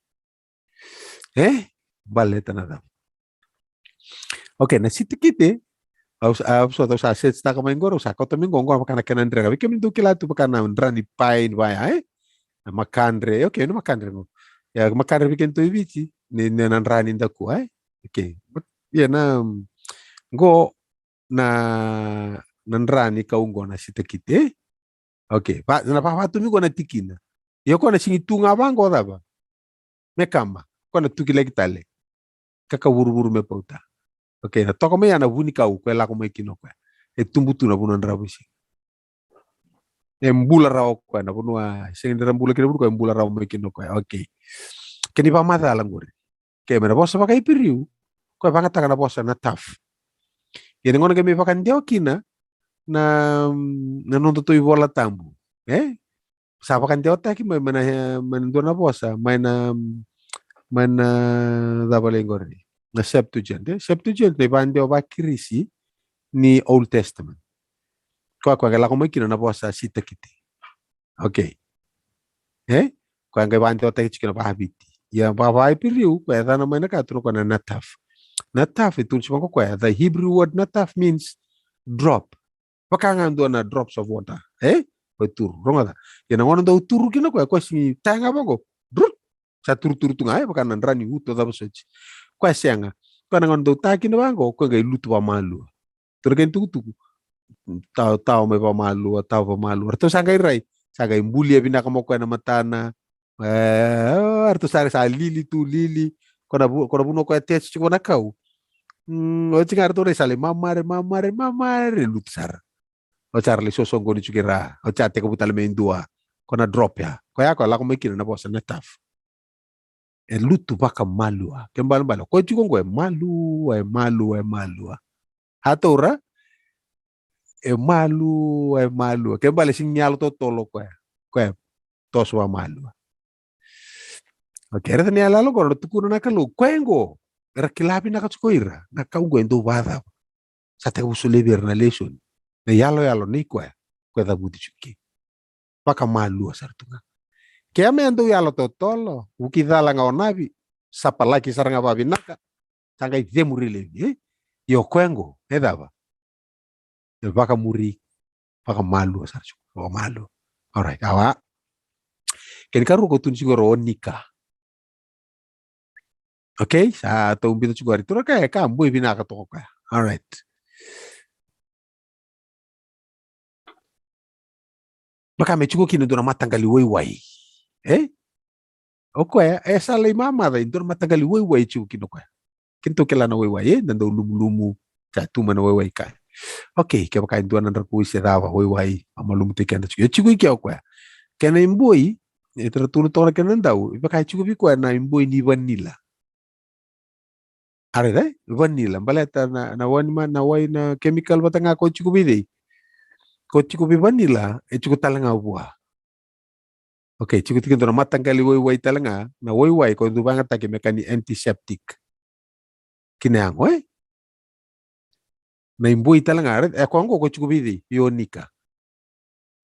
E? Baleta na cava? Okay, na sitakite. Au sa, au sa, au sa search taka mai qo, au sa kauta mai qo, qo vaka na kena drega. Vei kemuni dou kila tu vaka na dra ni pain vaya, e? Na makadre, okay, na makadre qo. Ia, makadre vei kemuni dou i Viti, ni, ni na dra ni dakua, e? Okay. But, ia na, qo na, na dra ni kau qo na sitakite, e? Okay, va, na vakavatu mi qo na tikina. Ia ko na sega ni tu ga vaqo cava? Me kama, ko na tukilaki tale. Ka ka vuruvuru me pauta. Okay, na toka mai ya na vunikau, ko e lako mai kina o koya. E tubu tu na vanua dravuisiga. E bula rawa o koya na vanua, sega ni ra bula kina vuni koya, e bula rawa mai kina o koya. Okay. Kena ivakamacala qori. Ke me na vosa vakaIperiu, ko e vagataka na vosa na taf. Ia na gauna ke me vakadewa kina na, na nodatou iVolatabu. E? Sa vakadewataki mai, mai na, mai na dua na vosa, mai na, mai na cava lai qori. Na Septuagint, e? Septuagint, na ivadewa vakirisi ni Old Testament. Koya, koya qai lako mai kina na vosa sitakite. Okay. E? Koya qai vakadewataki tiko na vakaviti. Ia, va, vakaIperiu, koya e yacana mai na ka, tukuna koya na nataf. Nataf, e tukuna tiko vaqo koya, the Hebrew word nataf means drop. Vaka ga dua na drops of water. E? Koya turu, rogoca. Ia na gauna dau turu kina koya, koya sigi taya ga vaqo. Drut! Sa turuturu tu ga, e? Vaka na dra ni uto cava soti. Koya sega. Koya na gauna dau taya kina vaqo, koya qai lutu vakamalua. Tukuna kena itukutuku. Tao, tao mai vakamalua, tao vakamalua. Ratou sa qai rai. Sa qai bulia vinaka mo koya na matana. E, ratou sa, sa lili tu, lili. Ko na vu-, ko na vanua koya teci tiko na kau. Mm, oti ga ratou rai sa lai mamare, mamare, mamare, lutu sara. Oti sa ra lai sosoqoni tiko kei ra. Oti sa tekivu tale mai dua. Ko na drop ya. Koya, koya lako mai kina na vosa nataf. E lutu vakamalua. Ke balebale. Koya tiko qo e malua, e malua, e malua. A taura. E malua, e malua. Ke bale sigi ni yalo totolo koya. Koya toso vakamalua. Okay, raica ni yaloyalo qo, ra tukuna na Kalou. Koya qo. Era kila vinaka tiko ira. Na kau qo e dau vakacava. Sa tekivu solia vei ira na lesoni. Na yaloyalo nei koya. Koya cavuti tiko kina. Vakamalua sara tu ga. Ke a me dau yalo totolo, vuki cala ga o Navi, sa palaki sara ga vavinaka, sa qai cemuri laivi, e? Io koya qo, e cava? E vakamuri, vakamalua sara tu, vakamalua. Alright, awa. Kena ikarua ko tukuni tiko o Nika. Okay, sa tou biuta tiko qori. Tura ka, e ka boi vinaka toka koya. Alright. Vaka me tiko kina dua na mataqali waiwai. E? O koya, e sa lai mamaca, e dua na mataqali waiwai tiko kina o koya. Kina tou kila na waiwai, e? Na dau lumulumu, sa tu mai na waiwai ka. Okay, kevaka e dua na drakuwai se cava, waiwai, mamalumutaki keda tiko. E tiko i ke o koya. Kena iboi, e tara tu na toka na kena dau, e vaka e tiko vei koya na iboi ni vanila. A raica, e? Vanila, baleta na, na wai ma, na wai na chemical vata ga ko tiko vei cei. Ko tiko vei vanila, e tiko tale ga vua. Okay, tiko tiko dua na mataqali waiwai tale ga, na waiwai ko dau vagataki me ka ni antiseptic. Kina yago, e? Na iboi tale ga, right? E koya qo ko tiko vei cei, vei o Nika.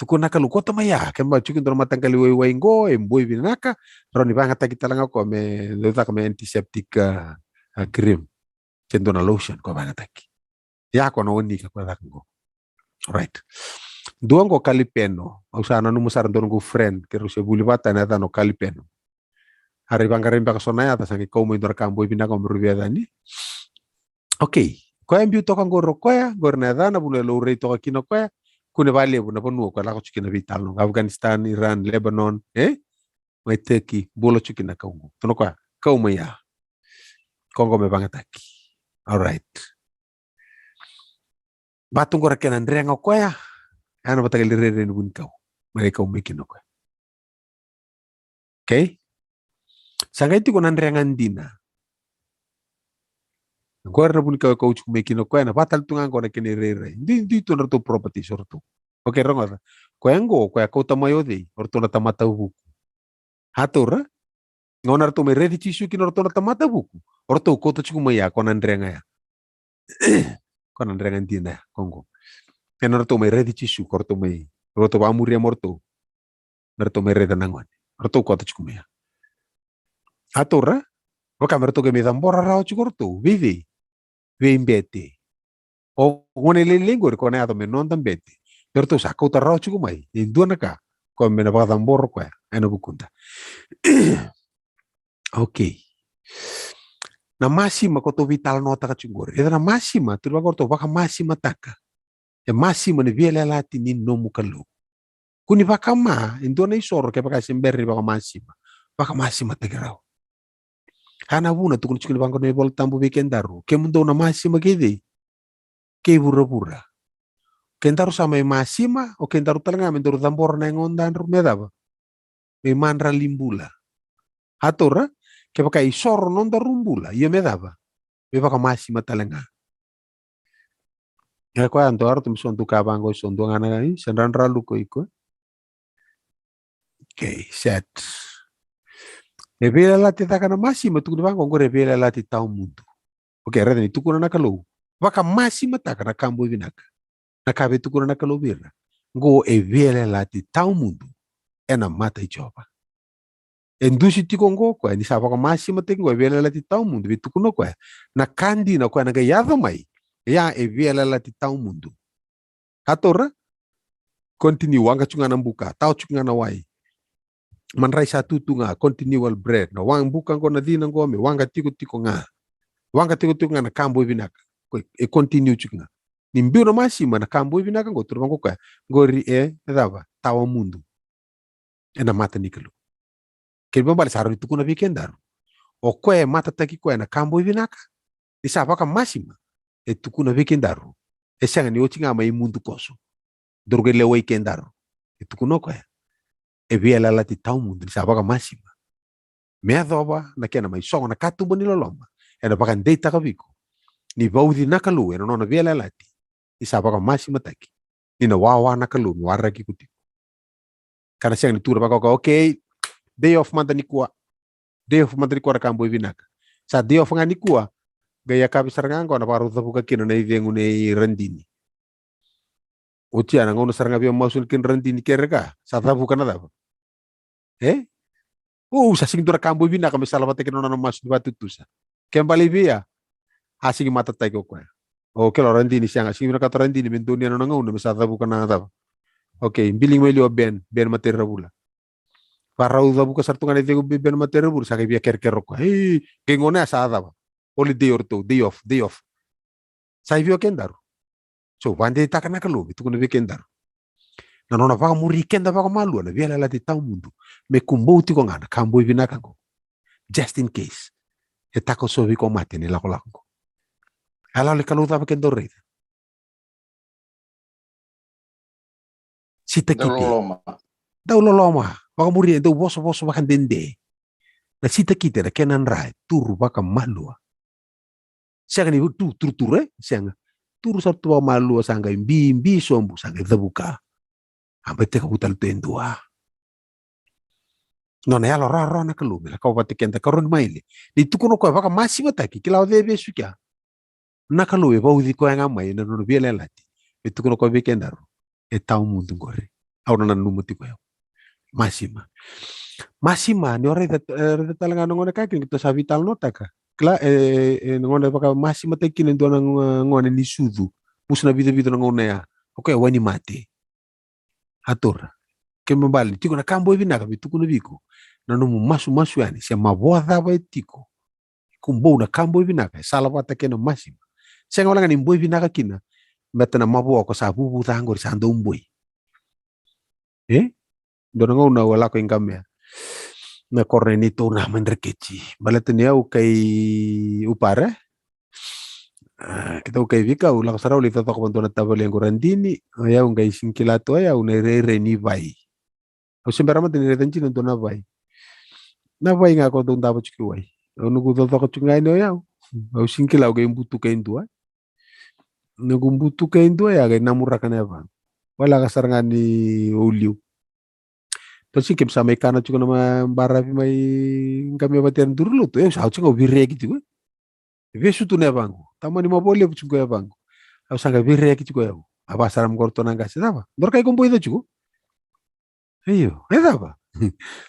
Tukuna na Kalou, kauta mai ya, ke ba tiko dua na mataqali waiwai qo, e boi vinaka, rawa ni vagataki tale ga ko me, dau caka me antiseptic, a, a, cream. Se dua na lotion ko vagataki. Ya ko na o Nika ko caka qo. Right. Dua qo Kalipeno, au sa nanuma sara dua noqu friend, keirau se vuli vata na yacana o Kalipeno. A rai vaqarai beka so na yaca, sa qai kau mai dua na ka boi vinaka me rau via yacani. Okay. Koya e biu toka qori o koya, qori na yacana, vanua e laurai toka kina o koya, kune vakalevu na vanua koya lako tiko kina veitalanoa. Afghanistan, Iran, Lebanon, e? Mai Turkey, bula tiko kina kau qo. Tukuna o koya, kau mai ya. Ko qo me vagataki. Alright. Vatu qori kena drega o koya, ya na vata qai rairai na vunikau. Mai lai kau mai kina o koya. Okay? Sa qai tiko na drega dina. Qori na vunikau e kau tiko mai kina o koya, na vata tale tu ga qo na kena irairai. Dui, dui tu na ratou properties o ratou. Okay, rogoca. Koya qo, koya kauta mai o cei, o ratou na tamata vuku. A taura, gauna ratou mai raici Jisu kina o ratou na tamata vuku, o ratou kauta tiko mai ya, ko na drega ya. Ko na drega dina ya, ko qo. Ena ratou mai raici Jisu, ko ratou mai, ratou vakamuria mo ratou. Me ratou mai raica na gone. Ratou kauta tiko mai ya. A taura, vaka me ratou qai mai cabora rawa tiko ratou. Vei cei? Vei bete. O gone lailai qori, ko na yaco me noda bete. Me ratou sa kauta rawa tiko mai e dua na ka, ko me na vakacabora koya ena vukuda. Okay. Na masima ko tou veitalanoataka tiko qori. Eda na masima, tu vaka o ratou vakamasimataka. E masima ni veiyalayalati ni nomu Kalou. Kua ni vakama, e dua na isoro kevaka se bera ni vakamasima. Vakamasimataki rawa. A na vuna tukuna tiko ni vaqo na iVola Tabu vei kedaru. Kemudou na masima kei cei? Kei vuravura. Kedaru sa mai masima, o kedaru tale ga me daru cabora na yagodadrau me cava? Me madrali bula. A taura, kevaka isoro nodaru bula, ia me cava? Me vakamasima tale ga. E koya dua ratou me so dua ka vaqo, so dua ga na, i, se dradralu ko iko. Okay, set. E veiyalayalati cake na masima, tukuni vaqo, oqori e veiyalayalati tawamudu. Okay, raica ni tukuna na Kalou, vakamasimataka na ka boi vinaka. Na ka vei tukuna na Kalou vei ira, qo e veiyalayalati tawamudu ena mata i Jiova. E dusi tiko qo o koya ni sa vakamasimataki qo e veiyalayalati tawamudu, vei tukuna o koya na ka dina o koya na qai yaco mai. Ia e veiyalayalati tawamudu. A taura, continue, waqa tiko ga na buka, tawa tiko ga na wai. Madrai sa tu tu ga, continual bread. Na waqa buka qo, na cina qo me waqa tiko tiko ga. Waqa tiko tiko ga na ka boi vinaka. Ko e continue tiko ga. Ni biu na masima na ka boi vinaka qo, tukuna vaqo o koya, qori e cava? Tawamudu ena mata ni Kalou. Kena ibalebale sa rawa ni tukuna vei kedaru, o koya e matataki koya na ka boi vinaka, ni sa vakamasima, e tukuna vei kedaru, e sega ni oti ga mai mudu koso, daru qai lewai kedaru. E tukuna o koya, e veiyalayalati tawamudu ni sa vakamasima. Me yacova na kena mai sogo na katuba ni loloma, ena vakadeitaka vei iko ni vauci na Kalou ena nona veiyalayalati ni sa vakamasimataki, ni na wawa na Kalou me waraki iko tiko. Ka na sega ni tukuna vaka o koya, okay, day off mada nikua. Day off mada nikua na ka boi vinaka. Sa day off ga nikua, qai yakavi sara ga qo na vakarau cavuka kina na icegu nei Radini. Oti ya na gauna sara ga via masu kina Radini kere ka, sa cavuka na cava? E? O, sa sigi dua na ka boi vinaka me sala vata kei na nona masu ni vakatutusa. Ke bale vei ya, a sigi matataki o koya. O kila o Radini, sega, sigi vinakata o Radini me donuya na nona gauna me sa cavuka na cava? Okay, biligi mai liu o Ben, Ben Materavula. Varau cavuka sara tu ga na icegu vei Ben Materavula, sa qai via kerekere o koya. Ei, qai gauna ya sa cava? Holiday o ratou, day off, day off. Sa i vei o kedaru? So, vakadeitaka na Kalou me tukuna vei kedaru, na nona vakamuri keda vakamalua na veiyalayalati tawamudu, me kubou tiko ga na ka boi vinaka qo. Just in case e takosovi iko mate ni lakolako qo. A yaloyalo ni Kalou cava kedaru raica? Sitakite. Dau loloma. Dau loloma. Vakamuria, dau vosovoso vakadede. Na sitakite na kena dra e turu vakamalua. Sega ni tu turuturu, e? Sega. Turu sara tu vakamalua, sa qai bibi sobu, sa qai cavuka. A bai tekivu tale tu e dua. Nona yalo rawarawa na Kalou me lako vata keda, karua ni maile. Ni tukuna o koya vakamasimataki, kila o cei e vesu kea. Na Kalou e vauci koya ga mai na nona veiyalayalati. E tukuna o koya vei kedaru, e tawamudu qori. Au na nanuma tiko o yau. Masima. Masima, ni o raica, e, raica tale ga na gone ka kina, keitou sa veitalanoataka. Kila, e, e, na gone vakamasimataki kina e dua na go-, gone ni sucu. Musu na vicovico na gauna ya. O koya e wainimate. A taura. Kena ibalebale ni tiko na ka boi vinaka, vei tukuna vei iko, na nomu masumasu yani se mavoa cava e tiko, kubou na ka boi vinaka e sala vata kei na masima. Sega wale ga ni boi vinaka kina, baleta na mavoa ko sa vuvu ca qori sa dau boi. E? Dua na gauna au a lako i Qamea, na koro nei neitou na mai Dreketi. Baleta ni au kai Upara, a, keitou kai Vika, au lako sara au lai cocoka vadua na tavalequ Radini. O yau qai sigi kila tu o yau na irairai ni vai. Au se bera mada ni raica dina dua na vai. Na vai ga ko dau davo tiko i wai. Au noqu cocoka tiko ga yani o yau, au sigi kila au qai butuka e dua. Noqu butuka e dua ya qai namuraka na yavaqu. Wale ga sara ga ni o liu. Tou sigi keimami sa mai kana tiko na ma-, baravi mai Qamea vata na duru lotu. E, sa oti ga au vireaki tiko. E vesu tu na yavaqu. Tamani mavoa levu tiko yavaqu. Au sa qai vireaki tiko yau. A vakasara mai qo ratou na qase, cava? Dua na ka iko boica tiko? Io, e cava?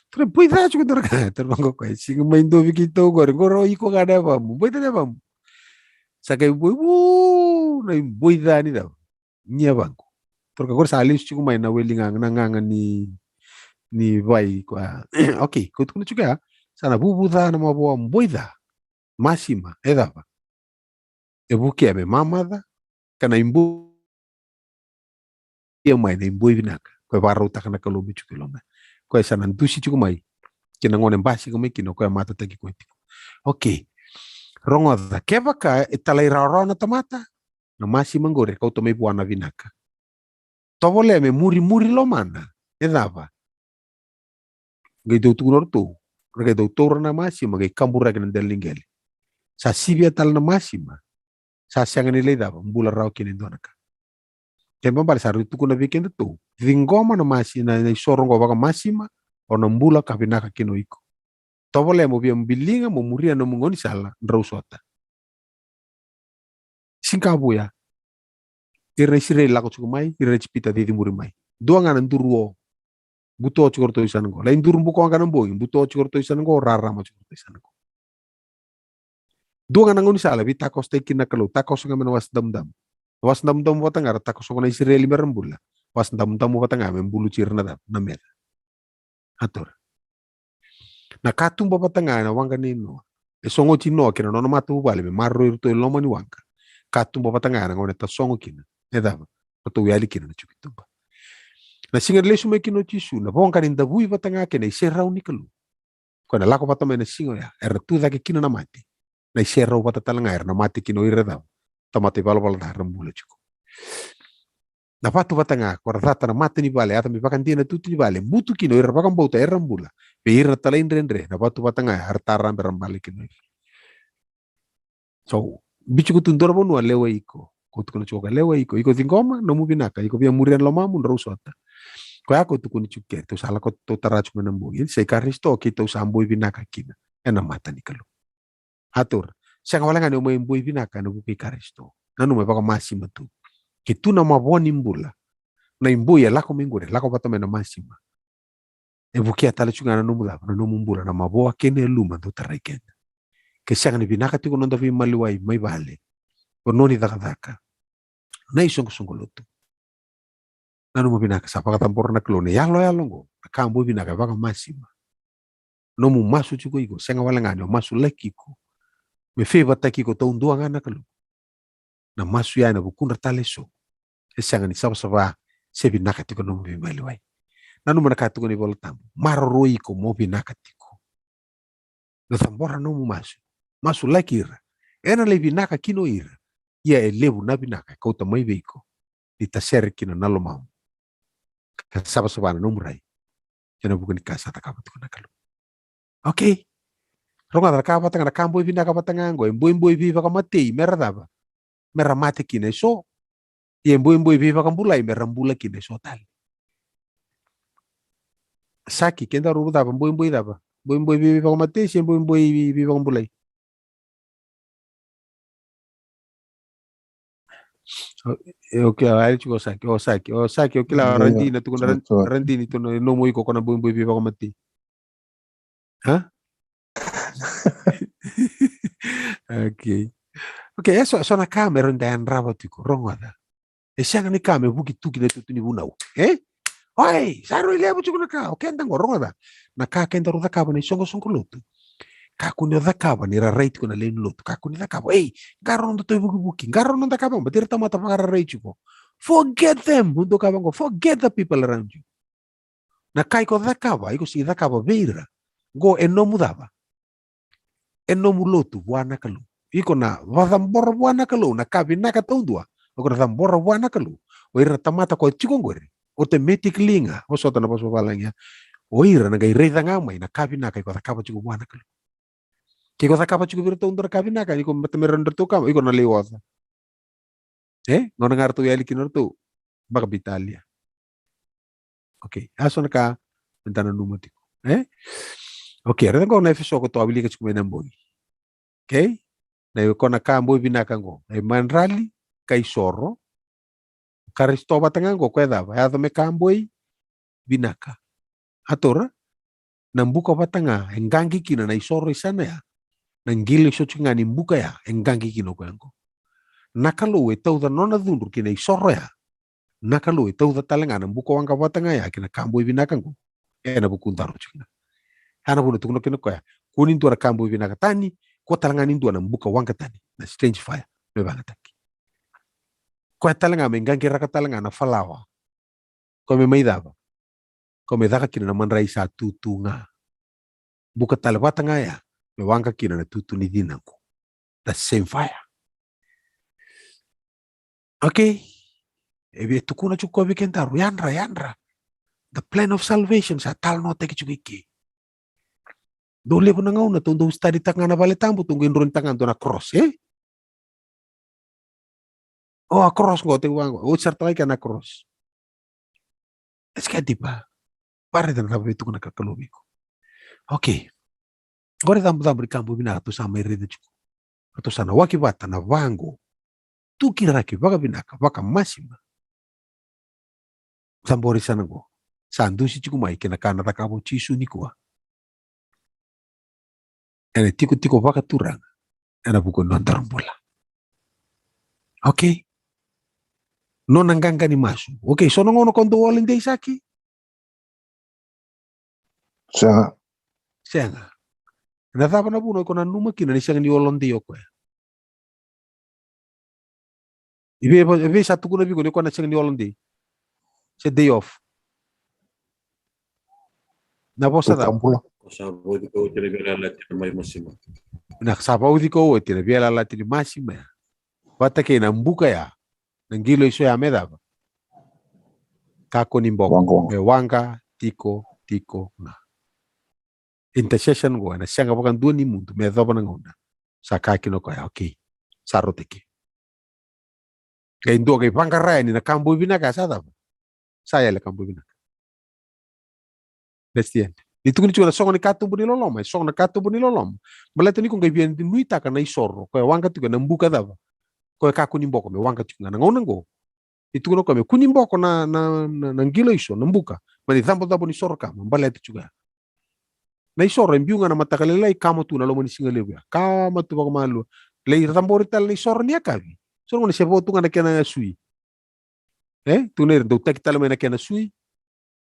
Tou boica tiko dua na ka. Tou vaqo koya, sigi mai dovi keitou qori. Qori o iko ga na yavamu. Boica na yavamu. Sa qai boi, u, na iboica ni cava? Ni yavaqu. Tou ka qori sa lesu tiko mai na weli gaga, na gaga ni, ni vai koya. Okay, ko tukuna tiko ya. Sa na vuvu ca na mavoa boi ca. Masima, e cava? E vukea me mamaca, ka na iboi, ia mai na iboi vinaka. Koya e vakarautaka na Kalou me tiko i loma. Koya sa na dusi tiko mai kina gone basika mai kina, koya matataki koya tiko. Okay. Rogoca, kevaka e talairawarawa na tamata, na masima qori e kauta mai vua na vinaka. Tovolea me murimuri lomana, e cava? Qai dau tukuna o ratou, ra qai dau taura na masima, qai kaburaki na dela ni qele. Sa sivia tale na masima, sa sega ni lai cava, bula rawa kina e dua na ka. Kena ibalebale sa rawa ni tukuna vei kedatou, ciqoma na masi-, na, na isoro qo vakamasima, O na bula ka vinaka kina o iko. Tovolea mo via biliga mo muria na nomu gaunisala, drau sota. Siga ka vuya, ira na Isireli lako tiko mai, ira na Ijipita cici muri mai. Dua ga na duru o, buto tiko ratou i sana qo. Lai duru buka waqa na bogi, buto tiko ratou i sana qo, rarama tiko ratou i sana qo. Dua ga na gaunisala, veitakosotaki kina na Kalou, takoso ga mai na Wasa Damudamu. Na Wasa Damudamu vata ga era takoso vua na Isireli me ra bula. Wasa Damudamu vata ga me buluti ira na cava, na meca. A taura. Na katuba vata ga ena waqa nei Noa. E sogoti Noa kei na nona matavuvale me maroroi iratou e loma ni waqa. Katuba vata ga ena gauna e tasogo kina. E cava? Ratou yali kina na tiko i tuba. Na siga era lesu mai kina o Jisu, na voqa ni davui vata ga kei na iserau ni Kalou. Koya na lako vata mai na siga oya, era tu cake kina na mate. Na iserau vata tale ga era na mate kina o ira cava? Tamata ivalavala ca era bula tiko. Na vatu vata ga, ko ra cata na mata ni vale, yaco me vakadia na tutu ni vale, butu kina o ira vakabauta era bula, vei ira na talaidredre, na vatu vata ga, era tarabe ra bale kina o ira. So, biu tiko tu dua na vanua, lewai iko. Ko tukuna tiko ka lewai iko, iko ciqoma, nomu vinaka, iko via muria na lomamu, drau sota. Koya ko tukuni tiko ke, tou sa lako, tou tara tiko mai na bogi, sa i Karisito, keitou sa boi vinaka kina, ena mata ni Kalou. A taura, sega wale ga ni o mai boi vinaka ena vuku i Karisito. Nanuma e vakamasima tu. Ke tu na mavoa ni bula. Na iboi e lako mai qori, e lako vata mai na masima. E vukea tale tiko ga na nomu cava, na nomu bula, na mavoa kei na yaluma dou tarai keda. Ke sega ni vinaka tiko noda veimaliwai, mai vale. O noni cakacaka. Na isoqosoqo lotu. Nanuma vinaka sa vakacabora na Kalou na iyaloyalo oqo, na ka boi vinaka e vakamasima. Nomu masu tiko iko, sega wale ga ni o masulaki iko. Me favour-taki iko taudua ga na Kalou. Na masu ya ena vukudra tale eso. E sega ni savasava, se vinaka tiko nomu veimaliwai. Nanuma na ka tukuna na iVola Tabu. Maroroi iko mo vinaka tiko. Na cabora nomu masu. Masulaki ira. Ena lai vinaka kina o ira. Ia e levu na vinaka e kauta mai vei iko. Ni tasere kina na lomamu. Ka savasava na nomu rai. Ena vuku ni ka sa cakava tiko na Kalou. Okay. Rogoca na ka vata ga, na ka boi vinaka vata ga oqo. E boiboi veivakamatei, me ra cava? Me ra mate kina eso. Ia e boiboi veivakabulai, me ra bula kina eso tale. Saki, kedaru cava, boiboi cava? Boiboi veivakamatei, se boiboi veivakabulai? O, e, okay, a, e tiko o Saki, o Saki, o Saki, o kila, o Radini, tukuna Radini, tukuna nomu iko ko na boiboi veivakamatei. Ha? Okay. Okay, eso, so na ka me rawa ni da yadrava tiko, rogoca. E sega ni ka me vuki tu ki na tutu ni vunau. E? Oi, sa rui levu tiko na ka, o keda qo, rogoca. Na ka kedaru cakava na isoqosoqo lotu. Kakua ni o cakava ni ra rai tiko na lewe ni lotu. Kakua ni cakava, ei, qarauna nodatou ivukivuki, qarauna noda ka vaka, baleta ira tamata vakararai tiko. Forget them, mo dou ka vaka qo, forget the people around you. Na ka iko cakava, iko sega ni cakava vei ira. Qo e nomu cava? E nomu lotu vua na Kalou. Iko na vakacabora vua na Kalou na ka vinaka taudua. Iko na cabora vua na Kalou. O ira na tamata ko tiko qori, automatically ga, o sota na vosa vavalagi ya. O ira na qai raica ga mai na ka vinaka iko cakava tiko vua na Kalou. Ke iko cakava tiko vei iratou dua na ka vinaka, ni ko mata me rawa ni ratou kama, iko na lai oca. E? Gauna ga ratou yali kina ratou vakabitalia. Okay, a so na ka me da nanuma tiko. E? Okay, raica qo na Efeso koto au wilika tiko mai na bogi. Okay? Na iko na ka boi vinaka qo. Na imadrali, ka isoro. Karisito vata ga qo, koya cava? Yaco me ka boi vinaka. A taura? Na buka vata ga e qaqi kina na isoro i sana ya. Na qili soti ga ni buka ya e qaqi kina o koya qo. Na Kalou e tauca nona cudru ki na isoro ya. Na Kalou e tauca tale ga na buka waqa vata ga ya ki na ka boi vinaka qo. Ena vukudaru tiko ga. Ya na vuna tukuna kina koya, kua ni dua na ka boi vinaka tani, kua tale ga ni dua na buka waqa tani, na strange fire, me vagataki. Koya tale ga me qaqiraka tale ga na falawa. Koya me mai cava? Koya me caka kina na madrai sa tutu ga. Buka tale vata ga ya me waqa kina na tutu ni cina qo. The same fire. Okay. E via tukuna tiko koya vei kedaru, yadra, yadra. The plan of salvation sa talanoataki tiko i ke. Dou levu na gauna tou dou study taka ga na vale tabu, tou qai droinitaka ga dua na cross, e? O a cross qo, tekivu qo, oti sara taka i ke na cross. E sega ni tipa. Vakaraica na cava e tukuna na Kalou vei iko. Okay. Qori cabocabo ni ka boi vinaka tou sa mai raica tiko. Ka tou sa na waki vata na vaqo. Tukiraki vakavinaka, vakamasima. Cabori sa na qo. Sa dusi tiko mai kei na ka na cakava o Jisu nikua. Ena tikotiko vakaturaga ena vuku ni nodaru bula. Okay. Nona qaqa ni masu. Okay, so na gauna ko dou holiday saki? Sega. Sega. Na cava na vuna iko nanuma kina ni sega ni holiday o koya? I vei, i vei sa tukuna vei iko ni ko na sega ni holiday? Se day off. Na vosa cava? Tambula. Ko sa vauci koya oti na veiyalayalati ni masima. Na sa vauci koya oti na veiyalayalati ni masima ya. Vata kei na buka ya. Na qilaiso ya me cava? Kakua ni boko. Waqa, waqa. Me waqa tiko, tiko ga. Intercession qo ena sega vakadua ni mudu me yacova na gauna. Sa kaya kina o koya, okay. Sa rauta ke. Qai dua qai vaqara yani na ka boi vinaka sa cava? Sa yali ka boi vinaka. That's the end. Ni tukuni tiko na sogo ni katuba ni loloma, e sogo na katuba ni loloma. Baleta ni ko qai via nuitaka na isoro, ko e waqa tiko na buka cava? Ko e kakua ni boko, me waqa tiko ga na gauna qo. Ni tukuna o koya me kua ni boko na, na, na, na qilaiso, na buka. Mani cabocabo ni soro kama, baleta tiko ya. Na isoro e biu ga na mataka lailai, kama tu na loma ni siga levu ya. Kama tu vakamalua. Lai cabori tale na isoro ni yakavi. So na gauna se vo tu ga na kena sui. E? Tukuna ira, dau taki tale mai na kena sui.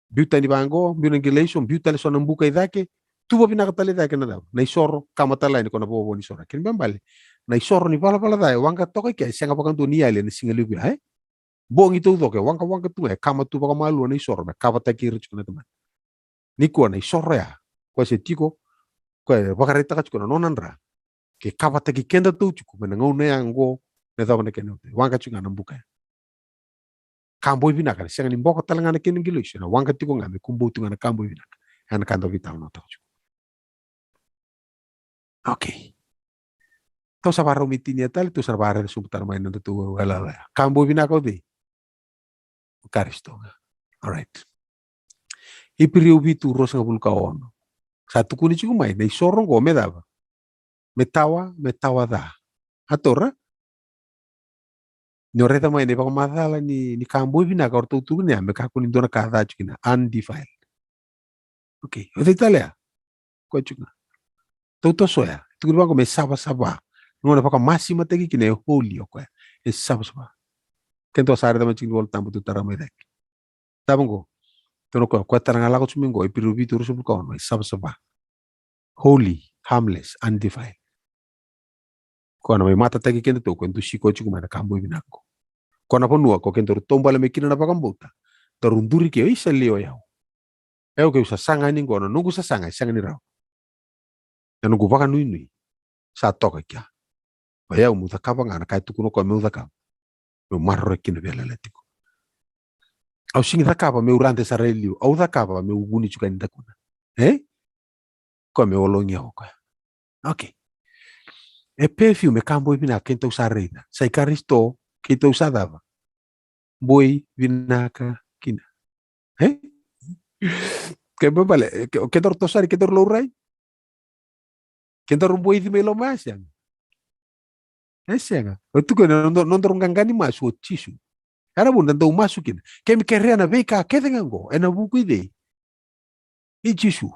Biu tani vaqo, biu na qilaiso, biu tale so na buka i cake. Tuva vinaka tale i cake na cava? Na isoro, kama tale yani ko na vovo ni soro. Kena ibalebale. Na isoro ni valavala ca e waqa toka i kea, e sega vakadua ni yali ena siga levu ya, e? Bogi taucoko e waqawaqa tu ga, e kama tu vakamalua na isoro me kavataki ira tiko na tamata. Nikua na isoro ya, koya se tiko, koya e vakaraitaka tiko na nona dra, ke kavataki kedatou tiko mai na gauna ya qo, me cava na kena, waqa tiko ga na buka ya. Ka boi vinaka, na sega ni boko tale ga na kena qilaiso, na waqa tiko ga me kubou tiko ga na ka boi vinaka. Ya na ka da veitalanoataka tiko. Okay. Tou sa vakarau mai tinia tale, tou sa vakarau sobu tale mai na datou yalayala ya. Ka boi vinaka o cei? O Karisito ga. Alright. Iperiu vitu ruasagavulu ka ono. Sa tukuni tiko mai, na isoro qo me cava? Me tawa, me tawa ca. A taura? Ni o raica mai na ivakamacala ni, ni ka boi vinaka o ratou tukuna ya, me kakua ni dua na ka ca tiko kina, undefiled. Okay, o cei tale ya? Koya tiko ga. Tou toso ya. Tukuni vaqo me savasava. Gauna vakamasimati kina e holy o koya. E savasava. Kena tou sa raica mai tiko ni Volatabu tou tara mai cake. Cava qo? Tou na koya, koya tara ga lako tiko mai qo, Iperiu vitu ruasagavulu ka ono, e savasava. Holy, harmless, undefiled. Koya na mai matataki kedatou, koya dusi koya tiko mai na ka boi vinaka qo. Koya na vanua ko kedaru taubale mai kina na vakabauta. Daru duri ke, isa, lewe o yau. E, okay, au sasaga yani qo, na noqu sasaga e sega ni rawa. Na noqu vakanuinui sa toka kea. O yau meu cakava ga na ka e tukuna o koya meu cakava. Meu maroroya kina veiyalayalati tiko. Au sega ni cakava meu rade sara e liu. Au cakava meu vuni tiko yani dakuna. E? Koya me ologi au o koya. Okay. E perfume, me ka boi vinaka keitou sa raica. Sa i Karisito, keitou sa cava? Boi vinaka kina. E? Ke bebale, ke, kedaru toso yani, kedaru laurai? Kedaru boici mai loma ya, sega? E sega. O tukuna na noda, nodaru qaqa ni masu o Jisu. Era vuna dau masu kina. Ke me kerea na veika kece ga qo, ena vuku i cei? I Jisu.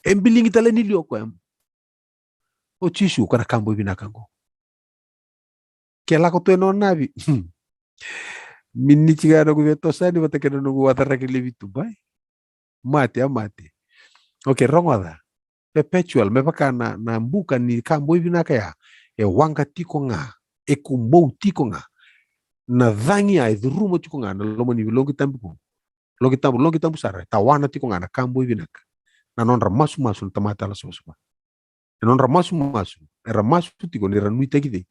E biligi tale ni liu o koya. O Jisu, koya na ka boi vinaka qo. Ke lako tu e nona navi. Miniti ga noqu veitosoyani vata kei na noqu wataraki levi tu, bai. Mate, a mate. Okay, rogoca. Perpetual, me vaka na, na buka ni ka boi vinaka ya. E waqa tiko ga. E kubou tiko ga. Na cagi ya e curuma tiko ga na loma ni loqi tabu qo. Loqi tabu, loqi tabu sara, e tawana tiko ga na ka boi vinaka. Na nodra masumasu na tamata yalosavasava. E nodra masumasu, era masu tiko ni ra nuitaki cei?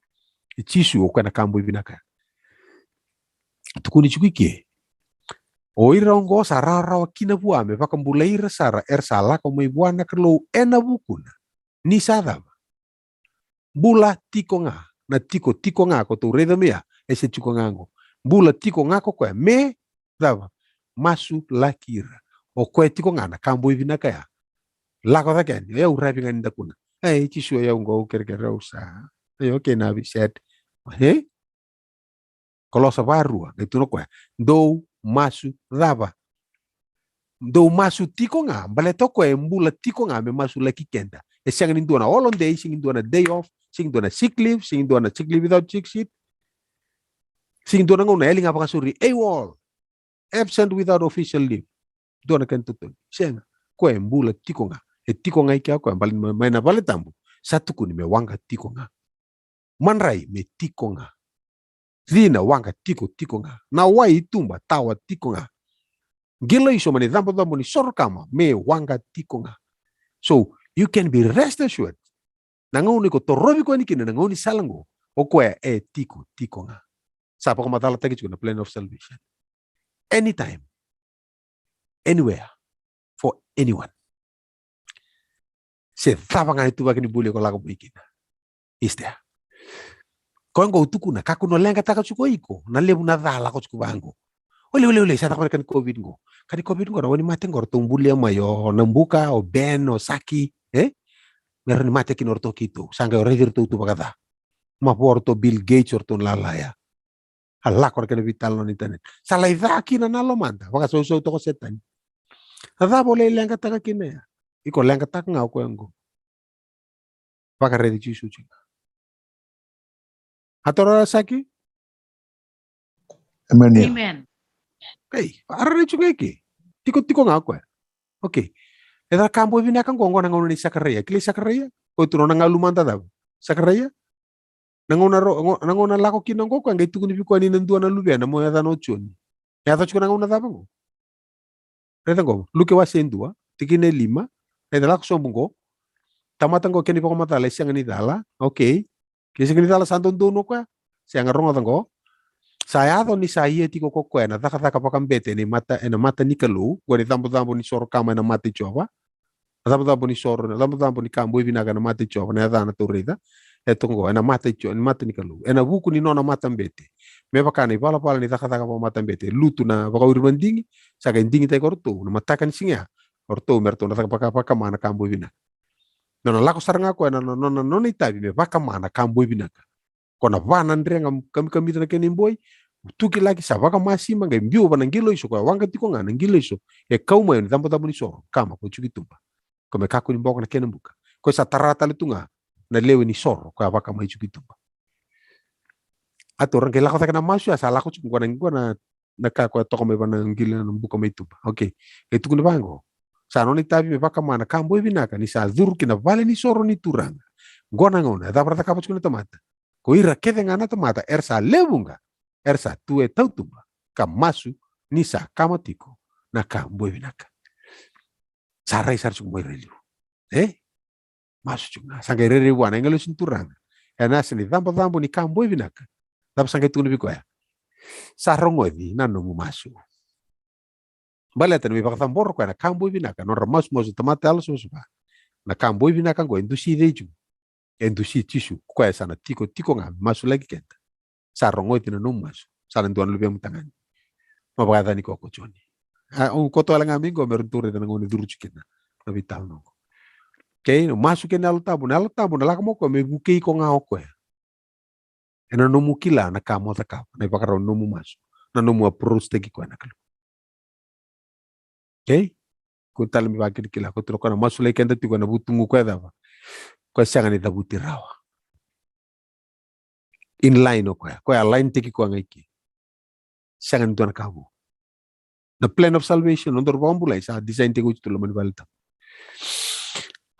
I Jisu, o koya na ka boi vinaka. Tukuni tiko i ke. O ira oqo sa rawarawa kina vua me vakabulai ira sara, era sa lako mai vua na Kalou ena vukuna. Ni sa cava? Bula tiko ga, na tiko, tiko ga ko tou raica mai ya, e se tiko ga qo. Bula tiko ga ko koya, me cava? Masulaki ira. O koya tiko ga na ka boi vinaka ya. Lako cake yani, o yau ravi ga ni dakuna. Ei, Jisu, o yau qo, au kerekere, au sa. Ei, okay, na vi set. E? Kolosa varua, qai tukuna o koya. Dou masu cava? Dou masu tiko ga, baleta o koya e bula tiko ga me masulaki keda. E sega ni dua na holiday, sega ni dua na day off, sega ni dua na sick leave, sega ni dua na sick leave without sick sheet. Sega ni dua na gauna e yali ga vakasauri, AWOL, absent without official leave. Dua na kena totoni. Sega. Koya e bula tiko ga. E tiko ga i kea o koya, bale mai, mai na vale tabu. Sa tukuni me waqa tiko ga. Madrai me tiko ga. Cina, waqa tiko, tiko ga. Na wai i tuba, tawa tiko ga. Qilaiso mai na icabocabo ni soro kama, me waqa tiko ga. So, you can be rest assured. Na gauna iko torovi koya ni kina, na gauna ni sala qo, o koya e tiko, tiko ga. Sa vakamacalataki tiko na plan of salvation. Anytime. Anywhere. For anyone. Se cava ga na ituvaki ni buli iko lako mai kina. Is there. Koya qo au tukuna, kakua ni o leqataka tiko iko, na levu na ca lako tiko vaqo. Ole, ole, ole, sa caka na ka ni COVID qo. Ka ni COVID qo, na wai ni mate qo, ratou bulia mai o Nabuka, o Ben, o Saki, e? Me rawa ni mate kina o ratou keitou. Sa qai o raici ratou tu vakaca. Mavoa o ratou Bill Gates, o ratou na lala ya. A lako na kena veitalanoa na internet. Sa lai ca kina na lomada. Vakasausau toka o Setani. A cava o lai leqataka kina ya? Iko leqataka ga o koya qo. Vakaraici Jisu tiko. A toro Saki? Amen. Amen. Ei, a rairai tiko ga eke. Tiko, tiko ga o koya. Okay. E ca ka boi vinaka qo, qo na gauna nei Sakaraia. Kilai Sakaraia? Ko tu nona galu mada cava? Sakaraia? Na gauna ro, go-, na gauna lako kina qo koya, qai tukuni vei koya ni na dua na luvena, mo yacana o Joni. E yaco tiko na gauna cava qo? Raica qo, Luke wase e dua, tikina e lima, raica lako sobu qo. Tamata qo kena ivakamacala e sega ni cala, okay. Ke sega ni cala sa dodonu o koya. Sega, rogoca qo. Sa yaco ni sa ia tiko ko koya na cakacaka vakabete ena mata, ena mata ni Kalou, qo na icabocabo ni soro kama ena mata i Jiova. Na cabocabo ni soro, na cabocabo ni ka boi vinaka ena mata i Jiova, na yacana tou raica. E toka qo, ena mata i Jiova, ena mata ni Kalou. Ena vuku ni nona matabete. Me vaka na ivalavala ni cakacaka vakamatabete. E lutu na vakauri vadigi, sa qai digitaki ko ratou. Na mataka ni siga ya, o ratou me ratou na caka vaka, vakama na ka boi vinaka. Nona lako sara ga koya, na, na, nona, nona itavi me vakama na ka boi vinaka. Ko na va na drega kamikamica na kena iboi, tukilaki sa vakamasima, qai biu va na qilaiso, koya waqa tiko ga na qilaiso, e kau mai ni cabocabo ni soro kama ko tiko i tuba. Ko me kakua ni boko na kena buka. Ko sa tara tale tu ga na lewe ni soro, koya vaka mai tiko i tuba. A tou ra qai lako cake na masu ya, sa lako tiko qo na, qo na na ka koya toka mai va na qili na buka mai tuba. Okay. E tukuni vaqo. Sa nona itavi me vakama na ka boi vinaka ni sa curu ki na vale ni soro ni Turaga. Qo na gauna, e cava ra cakava tiko na tamata? Ko ira kece ga na tamata, era sa levu ga, era sa tu e tautuba, ka masu ni sa kama tiko na ka boi vinaka. Sa rai sara tiko mai ira e liu. E? Masu tiko ga, sa qai rairai vua na agilosi ni Turaga. Ena yasa ni cabocabo ni ka boi vinaka. Cava sa qai tukuna vei koya? Sa rogoci na nomu masu. Baleta ni mai vakacabora koya na ka boi vinaka, nodra masumasu tamata yalosavasava. Na ka boi vinaka qo e dusi cei tiko? E dusi Jisu, koya sa na tiko, tiko ga, masulaki keda. Sa rogoci na nomu masu. Sa na dua na luvemu tagane. Ma vakayacani koya ko Joni. A, au koto wale ga mai qo me ratou raica na gauna e curu tiko kina na veitalanoa qo. Okay, na masu kei na Yalo Tabu, na Yalo Tabu na lako mai o koya me vukei iko ga o koya. Ena nomu kila na ka mo cakava, na ivakarau ni nomu masu, na nomu approach taki koya na Kalou. Okay? Ko tale me vakilakila, ko talo koya na masulaki keda tiko ena vutugu koya cava? Koya sega ni cavuti rawa. In line o koya, koya line taki koya ga i ke. Sega ni dua na ka vou. Na plan of salvation, nodaru vakabulai sa design tiko tu loma ni vale tabu.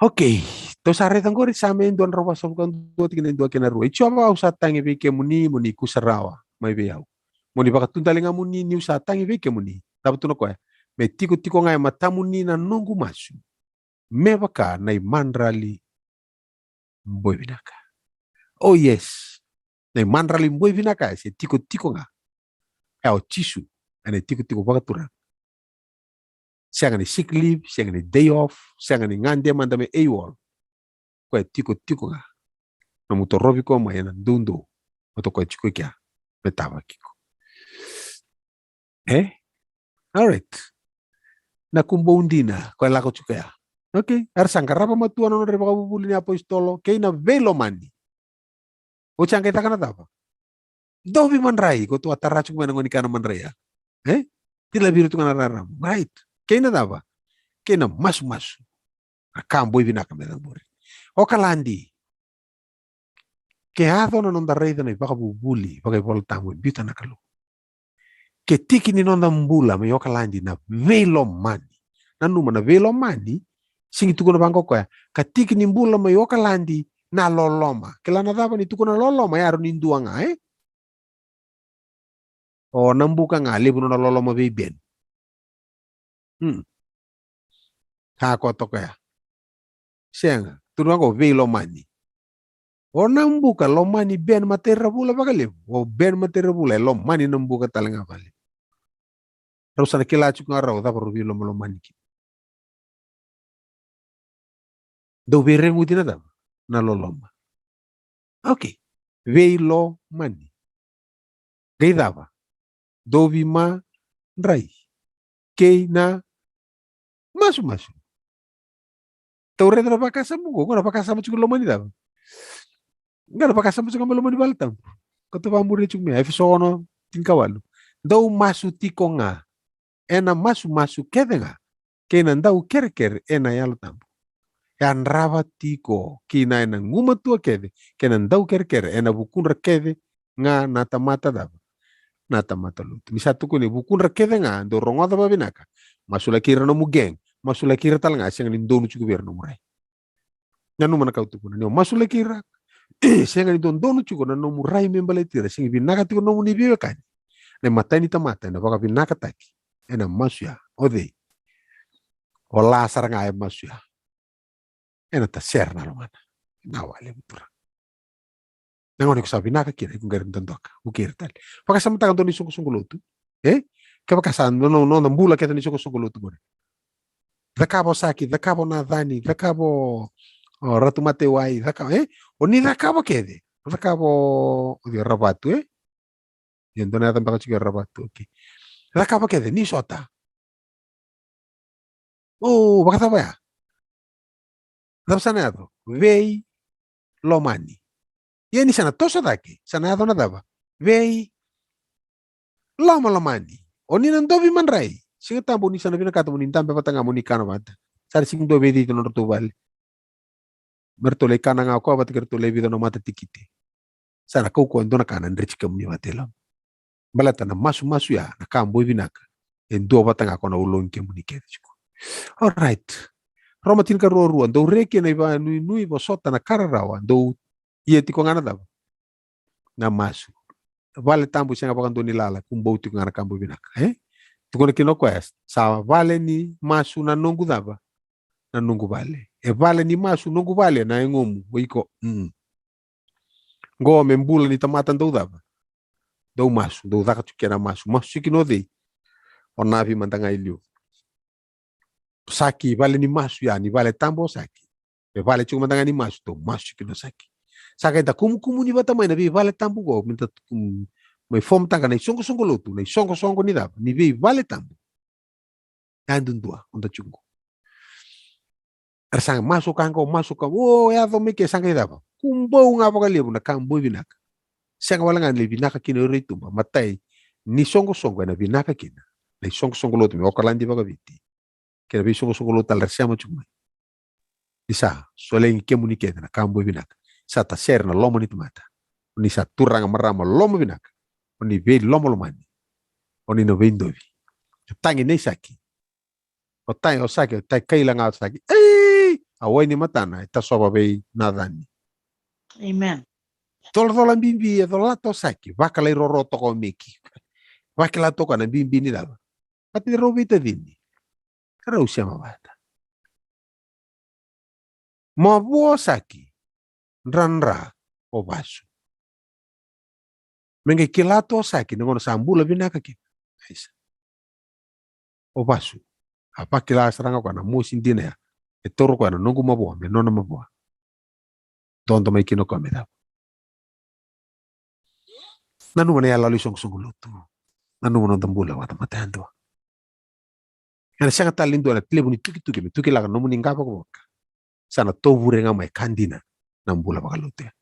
Okay, tou sa raica qori Same e dua na drau vasagavulu ka dua tikina e dua kei na rua. I Jiova au sa tagi vei kemuni, mo ni kusarawa mai vei au. Mo ni vakatudaligamuni niu sa tagi vei kemuni. Cava tu na koya? Me tikotiko ga e matamuni na noqu masu. Me vaka na imadrali boi vinaka. Oh yes. Na imadrali boi vinaka e se tikotiko ga. E o Jisu, ena itikotiko vakaturaga. Sega ni sick leave, sega ni day off, sega ni gade mada me AWOL. Koya e tikotiko ga. Nomu torovi koya mai ena doudou. Mo toka tiko i kea me tavaki iko. E? Alright. na kubou dina ko e lako tiko ya. Okay, era sa qarava matua na nodra ivakavuvuli ni apositolo kei na veilomani. Oti a qai caka na cava? Dovi madrai, ko tua tara tiko mai na gone ni kana madrai ya. E? Tilavi ira tu ga na rarama. Right. Kei na cava? Kei na masumasu. Na ka boi vinaka me cabori. Okaladi. Ke yaco na noda raica na ivakavuvuli vakaivolatabu e biuta na Kalou, ke tiki ni noda bula mai Okaladi na veilomani. Nanuma na veilomani, sigi tukuna vaqo koya, ka tiki ni bula mai Okaladi na loloma. Kila na cava ni tukuna loloma, yaro ni dua ga, e? O Nabuka ga, levu nona loloma vei Ben. Hmm. Ka ko toka ya. Sega, tukuna vaqo veilomani. O Nabuka lomani Ben Matairavula vakalevu. O Ben Matairavula e lomani Nabuka tale ga vakalevu. Rau sa na kila tiko ga rau cava rau veilomalomani kina. Dau veireguti na cava? Na loloma. Okay. Veilomani. Qai cava? Dovi madrai. Kei na masumasu. Tou raica na vakasama qo, qo na vakasama tiko loma ni cava? Qo na vakasama tiko mai loma ni vale tabu. Ko tou vakamuria tiko mai, Efeso ono, tinikawalu. Dou masu tiko ga ena masumasu kece ga, kei na dau kerekere ena Yalo Tabu. Yadrava tiko kina ena gumatua kece, kei na dau kerekere ena vukudra kece ga na tamata cava? Na tamata lotu. Ni sa tukuni vukudra kece ga, dou rogoca vavinaka. Masulaki ira nomu gang, masulaki ira tale ga, sega ni donu tiko vei ira nomu rai. Nanuma na ka au tukuna, ni o masulaki ira, sega ni dodonu tiko na nomu rai me baleti ira, sega ni vinaka tiko na nomuni veiwekani. Na imatai ni tamata ena vakavinakataki ena masu ya, o cei? O la sara ga e masu ya. Ena tasere na lomana. Na wale vutura. Na gauna iko sa vinaka kina, iko qai dodoka, vukei ira tale. Vakasamataka dua na isoqosoqo lotu. E? Kevaka sa no, no, noda bula kece na isoqosoqo lotu qori. Cakava o Saki, cakava o Nacani, cakava o, o Ratu Matewai, cakava, e? O ni cakava kece. Cakava o, o Ravatu, e? Ia dua na yaca beka tiko e Ravatu, okay. Cakava kece, ni sota. O, vakacava ya? Cava sa na yaco? Veilomani. Ia ni sa na toso cake, sa na yaco na cava? Veilomalomani. O ni na dovi madrai. Siga Tabu ni sa na vinakata mo ni dabe vata ga mo ni kana vata. Sa na sigi dua vei cici nodratou vale. Me ratou lai kana ga o koya vata kei ratou lai vica na mata tikite. Sa na kaukaua e dua na ka na dreti kemuni vata i loma. Baleta na masumasu ya, na ka boi vinaka. E dua vata ga ko na ulogi kemuni kece tiko. Alright. Roma tinikarua rua, dou reki ena ivanuinui, vosota na ka rarawa, dou ia tiko ga na cava? Na masu. Vale tabu sega vakadua ni lala, kubou tiko ga na ka boi vinaka, e? Tukuna kina o koya, sa vale ni masu na noqu cava? Na noqu vale. E vale ni masu noqu vale na yagomu, o iko. Mm. Qo me bula ni tamata dau cava? Dau masu, dau caka tiko kina masu. Masu tiko kina o cei? O Navi mada ga i liu. Saki, vale ni masu ya, ni vale tabu o Saki. E vale tiko mada ga ni masu, dau masu tiko kina o Saki. Sa qai da kumukumuni vata mai na veivale tabu qo, me da, mm, mai fomtaka na isoqosoqo lotu, na isoqosoqo ni cava? Ni veivale tabu. Yadudua, o da tiko qo. Era sa masu ka qo, masu ka, o, yaco mai ke sa qai cava? Kubou ga vakalevu na ka boi vinaka. Sega wale ga ni lai vinaka kina o ira i tuba, matai ni soqosoqo ena vinaka kina. Na isoqosoqo lotu mai Okaladi vakaviti. Kei na veisoqosoqo lotu tale era sema tiko mai. Ni sa solegi kemuni kece na ka boi vinaka. Sa tasere na loma ni tamata. O ni sa turaga marama loma vinaka. O ni veilomalomani. O ni na veidovi. O tagi nei Saki. O tagi o Saki, o tagi kaila ga o Saki. Ei! A wai ni matana, e tasova vei Nacani. Amen. Colacola bibi, e colata o Saki. Vakalai roro toka o Meki. Vakila toka na bibi ni cava? Vata ni rau veitacini. Rau sema vata. Mavoa o Saki, dradra o Vasu. Me qai kila tu o Saki, na gauna sa bula vinaka kina. Aisa. O Vasu. A vakila sara ga koya na mosi dina ya. E taura koya na noqu mavoa, me nona mavoa. Dodo mai kina o koya me cava? Nanuma na iyaloyalo isoqosoqo lotu. Nanuma na noda bula vata mata yadua. Ena sega tale ni dua na levu ni tukituki me tukilaka na nomuni qavokavoka. Sa na tovure ga mai ka dina na bula vakalotu ya.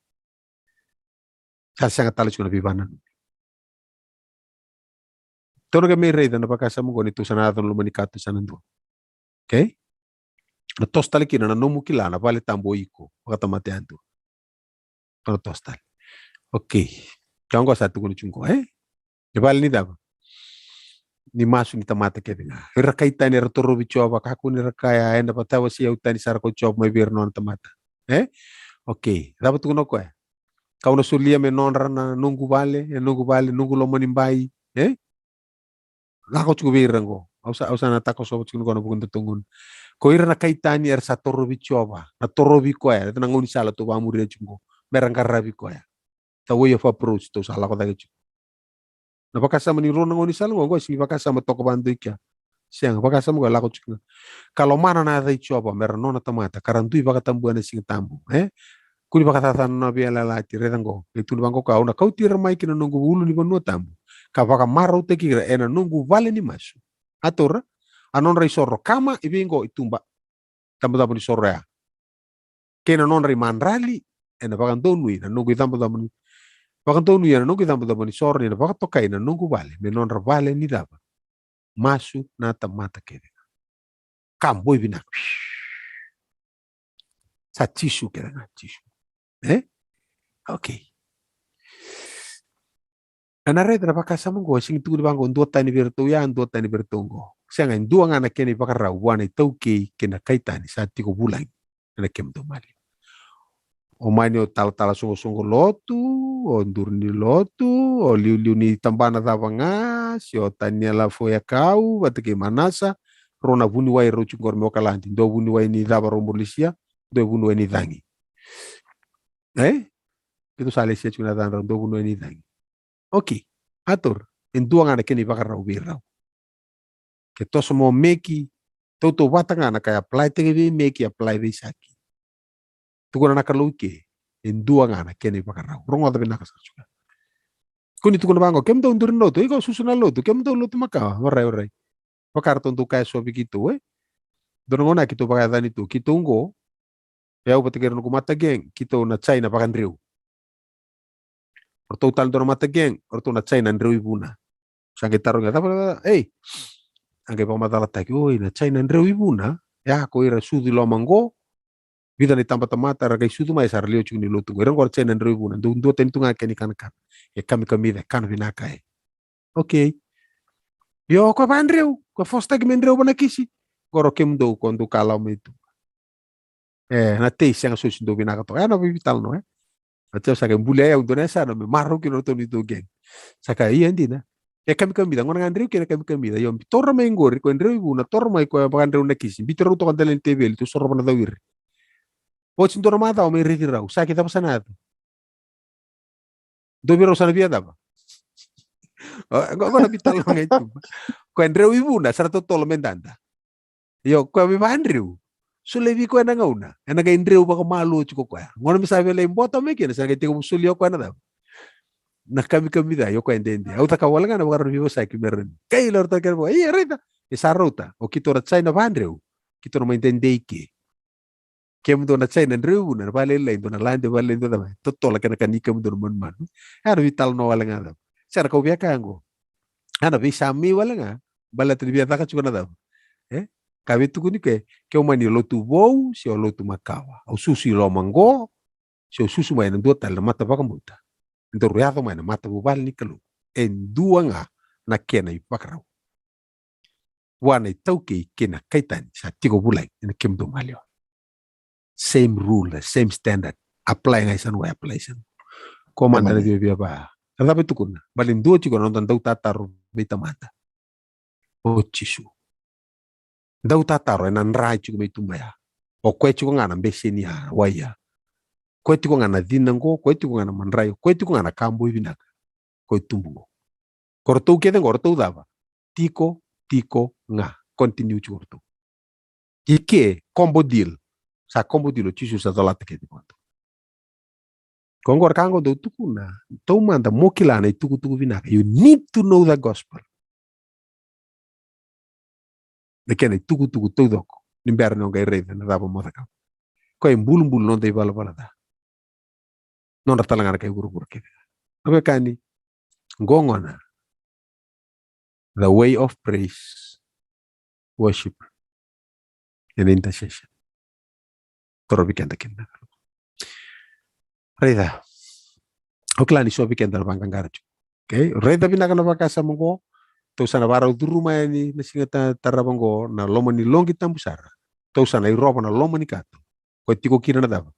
Sa sega tale tiko na veivakananumi. Tou na qai mai raica na vakasama oqo ni tou sa na yaco na loma ni kato sa na dua. Okay? Na toso tale kina na nomu kila na vale tabu o iko vakatamata yadua. Tou na toso tale. Okay. Ka oqo sa tukuni tiko oqo, e? E vale ni cava? Ni masu ni tamata kece ga. Ira kai tani era torovi Jiova, kakua ni ra kaya, ena vakatawasei au tani sara ko Jiova mai vei ira na nona tamata. E? Okay. Cava tukuna o koya? Kau na solia me nodra na noqu vale, e noqu vale, noqu loma ni bai. E? Lako tiko vei ira oqo. Au sa, au sa na takosova tiko oqo na vuku ni totoquna. Ko ira na kai tani era sa torovi Jiova, na torovi koya, ena gaunisala tou vakamuria tiko oqo. Mera qaravi koya. The way of approach tou sa lako cake tiko. Na vakasama ni rua na gaunisala oqo, oqo sigi vakasama toka vakadua i kea. Sega, vakasama oqo e lako tiko ga. Ka lomana na yaca i Jiova, mera nona tamata, ka ra dui vakatabua ena siga tabu, e? Kua ni vakacacana na veiyalayalati, raica oqo. E tukuna vaqo ka, au na kauti ira mai ki na noqu ulunivanua tabu, ka vakamarautaki ira ena noqu vale ni masu. A taura, a nodra isoro kama, i vei oqo, i tuba. Tabacabo ni soro ya. Kei na nodra imadrali, ena vakadonui na noqu icabocabo ni, vakadonui ena noqu icabocabo ni soro, ni na vakatokai na noqu vale me nodra vale ni cava? Masu na tamata kece ga. Ka boi vinaka. Sa Jisu kece ga, Jisu. E? Okay. Ena raica na vakasama oqo, e sega ni tukuni vaqo, dua tani vei iratou ya, dua tani vei iratou oqo. Sega, e dua ga na kena ivakarau vua na iTaukei kei na kai tani sa tiko vulagi ena kemudou maliwa. O mani o talatala soqosoqo lotu, o duru ni lotu, o liuliu ni tabana cava ga, se o Taniela Foyakau vata kei Manasa, rau na vuniwai rau tiko qori me Okaladi, dua vuniwai ni cava rau bau lesia, dua vuniwai ni cagi. E? Keitou sa lesia tiko na yacadrau, dua vuniwai ni cagi. Okay. A taura, e dua ga na kena ivakarau vei rau. Ke toso mai o Meki, tautauvata ga na ka e apply-taki vei Meki, apply vei Saki. Tukuna na Kalou ke, e dua ga na kena ivakarau. Rogoca vinaka sara tiko. Kua ni tukuna vaqo, kemudou duru ni lotu, iko susu na lotu, kemudou lotu makawa, orait, orait. Vaka ratou dau kaya so vei keitou, e? Dua na gauna keitou vakayacani tu, keitou oqo, e au vata kei ira noqu mata gang, keitou na China vakadreu. O ratou tale dua na mata gang, o ratou na China dreu i vuna. Sa qai tarogi, cava, cava, ei. A qai vakamacalataki, oi, na China dreu i vuna. Ia, ko ira sucu i loma qo. Vica na itabatamata, ra qai sucu mai sa ra liwa tiko ni lotu qo. Ira qo ra China dreu i vuna. Dou duatani tu ga kena ikanakana. E kamikamica, e kana vinaka e. Okay. Io, ko vakadreu, ko fositaki me dreu vanakisi. Qo ra kemudou, ko dou kalawa mai tu. E, na tei sega soti dou vinaka toka. E, na veitalanoa, e. Na tei sa qai bulia au dua na yasana me marau kina o ratou ni dou gang. Sa ka, ia dina. E kamikamica, gona ga dreu kina kamikamica. Io, bi taura mai qori, ko dreu i vuna, taura mai ko vakadreu na kisi. Bi taura toka dela ni teveli, tou sorova na cawiri. Oti dua na macawa mai raici rau, sa ki cava sa na yaco. Dou vei rau sa na via cava. O, qo, qo na veitalanoa ga i tuba. Ko e dreu i vuna, sa ra totolo me dada. Io, koya me vakadreu. Solia vei koya na gauna. Ena qai dreu vakamalua tiko koya. Gona me sa via lai bota mai kina, sa na qai tekivu solia o koya na cava. Na kamikamica, io koya e dede. Au caka wale ga na vakarau ni veivosaki me rawa ni. Kai lau rauta kena vaka, ia raica. E sa rauta. O keitou ra China vakadreu. Keitou na mai dede i ke. Kemudou na China dreu i vuna, na vakalailai, dou na lade vakalailai, dou na cava. Totola kena ka ni kemudou na manumanu. Ia na veitalanoa wale ga cava. Sa na kau via kaya qo. Ia na veisamei wale ga. Baleta ni via caka tiko na cava. E? Ka veitukuni ke, ke o mani lotu vou, se o lotu makawa. Au susu i loma qo, se o susu mai na dua tale na mata vakabauta. Daru yaco mai na matavuvale ni Kalou. E dua ga na kena ivakarau. Vua na itaukei kei na kaitani sa tiko vulagi ena kemudou maliwa. Same rule, same standard. Apply ga i Sanua, apply i Sanua. Ko mada na viavia va. A cava e tukuna? Bale dua tiko na noda dau tataro vei Tamada. O Jisu. Dau tataro ena dra e tiko mai tuba ya. O koya tiko ga na beseni ya, wai ya. Koya tiko ga na cina qo, koya tiko ga na madrai, koya tiko ga na ka boi vinaka. Koya tubu qo. Ko ratou kece qo, ratou cava? Tiko, tiko ga. Continue tiko ratou. I ke, combo deal. Sa combo deal, o Jisu sa colata kece qo. Ko qo ra ka qo dau tukuna, taumada mo kila na itukutuku vinaka. You need to know the gospel. na kena itukutuku taucoko ni bera ni o qai raica na cava mo cakava. Koya e bulubulu noda ivalavala ca, nodra tale ga na kai vuravura kece. Na veiwekani, qo gona the way of praise, worship and intercession. Torovi keda kina. Raica, au kila ni so vei keda na vaqaqara tiko. Okay, raica vinaka na vakasama qo. Tou sa na vakarau curuma yani na siga ta- tarava qo na loma ni loqi tabu sara. Tou sa na irova na loma ni kato, koya tiko kina na cava?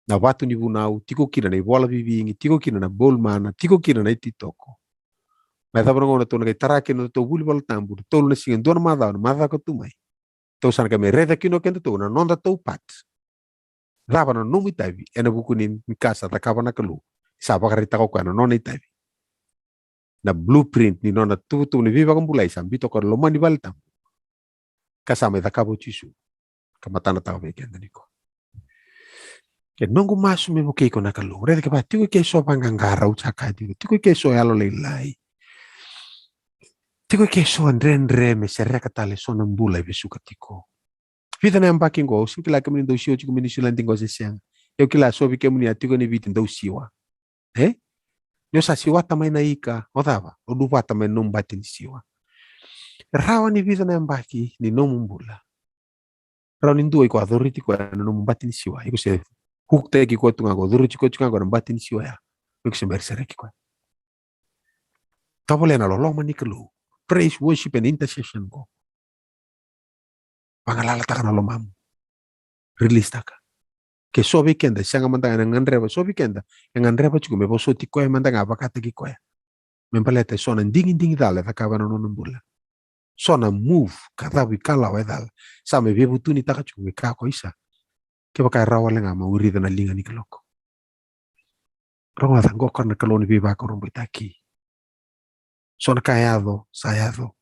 Na vatu ni vunau, tiko kina na ivola vivigi, tiko kina na bolumana, tiko kina na ititoko. Mai cava na gauna tou na qai tara kina na tou vuli Vola Tabu, tolu na siga, dua na macawa, na macawa ka tu mai. Tou sa na qai mai raica kina o kedatou na nodatou part. Cava na nomu itavi ena vuku ni, ni ka sa cakava na Kalou? Sa vakaraitaka o koya na nona itavi, na blueprint ni nona tuvatuva ni veivakabulai sa biuta o koya na loma ni vale tabu, ka sa mai cakava o Jisu, ka matanataka vei keda nikua. Ke noqu masu me vukei iko na Kalou. Raica, kevaka tiko ke so vaqaqara, au sa kaya tiko, tiko ke so yalolailai, tiko ke so dredre me sereka tale so na bula e vesuka tiko. Vica na yabaki qo, au sega ni kila kemuni dou sio tiko mai Niusiladi qo se sega. Au kila so vei kemuni a tiko ni Viti dou siwa. E? Ni o sa siwata mai na ika, o cava? O duvata mai na nomu bati ni siwa. Rawa ni vica na yabaki ni nomu bula, rawa ni dua iko a coriti koya na nomu bati ni siwa. Iko se huktaki koya tu ga qo, coriti koya tu ga qo na bati ni siwa ya. Iko se bera sereki koya. Tovolea na loloma ni Kalou. Praise, worship and intercession qo. Vagalalataka na lomamu. Release taka. Ke so vei keda e sega mada ga na gadreva, so vei keda e gadreva tiko me vosoti koya mada ga vakataki koya. Me baleta e so na digidigi cala e cakava ena nona bula. So na move ka cavuikalawa e cala. Sa me veivutunitaka tiko me kaya o koya, isa, kevaka e rawa wale ga mo wirica na liga ni kaloko. Rogoca, qo koya na Kalou ni veivakurabuitaki. So na ka e yaco, sa yaco.